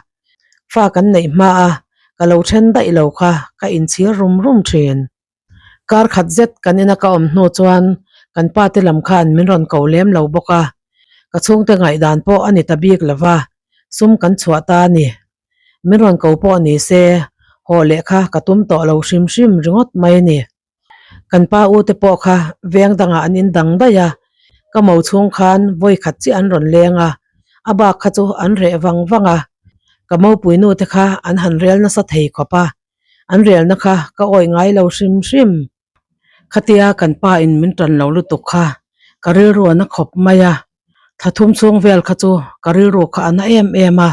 fa kan neih hma a ka lo then daih lo kha ka inchhir rum rum thin. Kar khat zet kan ina ka awm hnu chuan kan pa te lam khan min rawn ko lem lo bawk a, ka chhungte ngaihdan pawh a ni ta bik lo va, sum kan chhuah ta a ni. Min rawn ko pawh ni se, haw leh kha ka tum tawh lo hrim hrim ringawt mai a ni. Kan pa u te pawh kha veng dangah an indang daih a, ka mo chhung khan vawi khat chiah an rawn leng a, a bak kha chu an reh vang vang a, ka mopui nu te kha an han rel nasa thei khawp a, an relna kha ka awih ngai lo hrim hrim. Khatia kan pa in min tan lo lutuk kha ka rilru a na khawp mai a, thla thum chhung vel kha chu ka rilru kha a na em em a,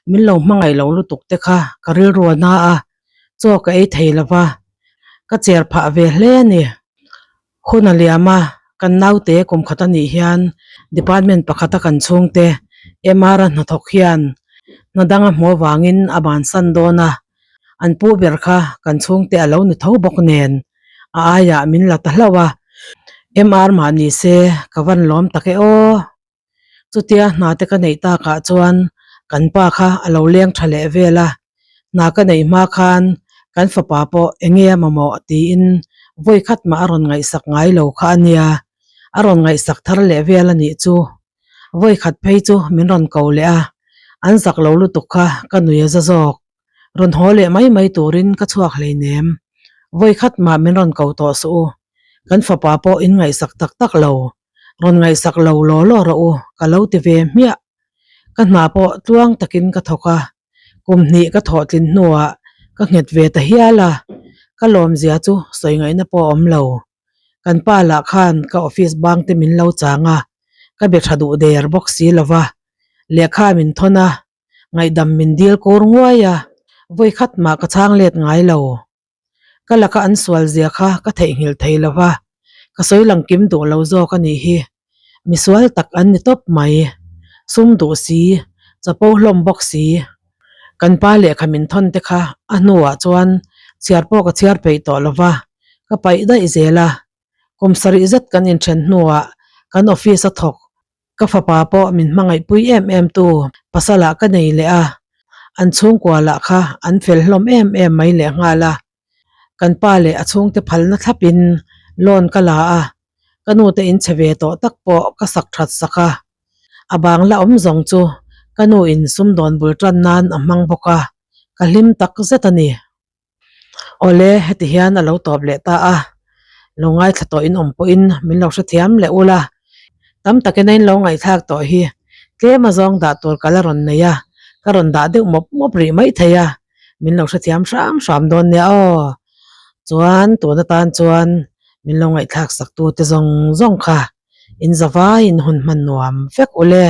min lo hmangaih lo lutuk te kha ka rilru a na a, chaw ka ei thei lo va, ka cher phah ve hle a ni. Hun a liam a, kan naute kum khat a nih hian department pakhata kan chhungte MR a hnathawk hian hna dang a hmuh avangin a bansan dawn a, an pu ber kha kan chhungte a lo ni tho bawk nen a aiah min la ta hlauh a, MR mah ni se ka van lawm tak e aw. Chutia hna te ka neih takah chuan kan pa kha a lo leng tha leh vel a, hna ka neih hma khan kan fapa pawh eng nge a mamawh tiin vawi khat mah a rawn ngaihsak ngai lo kha a nia, a rawn ngaihsak thar leh vel a nih chu. Vawi khat phei chu min rawn ko leh a, an zak lo lutuk kha ka nui a za zawk. Rawn haw leh mai mai turin ka chhuak hleinem. Vawi khat mah min rawn ko tawh suh u, kan fapa pawh in ngaihsak tak tak lo. Rawn ngaihsak lo law law rawh u, ka lo ti ve hmiah. Ka hna pawh tluang takin ka thawk a, kum hnih ka thawh tlin hnuah ka nghet ve ta hial a, ka lawmzia chu sawi ngaihna pawh a awm lo. Kan pa lah khan ka office bang te min lo chang a, ka be tha duh der bawk si lo va, lehkha min thawn a, ngaihdam min dil kur nguai a, vawi khat mah ka chhang let ngai lo. Ka laka an sual zia kha ka theihnghilh thei lo va, ka sawi lang kim duh lo zawk a nih hi. Misual tak an ni tawp mai. Sum duh si, chapo hlawm bawk si. Kan pa lehkha min thawn te kha a hnuah chuan chhiar pawh ka chhiar peih tawh lo va, ka paih daih zel a. Kum sarih zet kan inthen hnuah kan office a thawk Ka fapa pawh min hmangaihpui em em tu pasalah ka nei leh a, an chhungkua lah kha an fel hlawm em em mai leh nghal a. Kan pa leh a chhungte phalna thlapin loan ka la a, ka nute in che ve tawh tak pawh ka sak that sak a. A bang la awm zawng chu ka nu in sumdawn bul tan nan a hmang bawk a, ka hlim tak zet a ni. Awle, heti hian a lo tawp leh ta a, lo ngaithla tawh in awm pawhin min lo hrethiam leh ula, tam takin a in lo ngaihthlak tawh hi tlem a zawng dah tur ka la rawn nei a, ka rawn dah deuh mawp mawp rih mai thei a, min lo hrethiam hram hram dawn nia aw. Chuan tun atan chuan min lo ngaihthlak sak tu te zawng zawng kha in zavaiin hun hman nuam vek ule.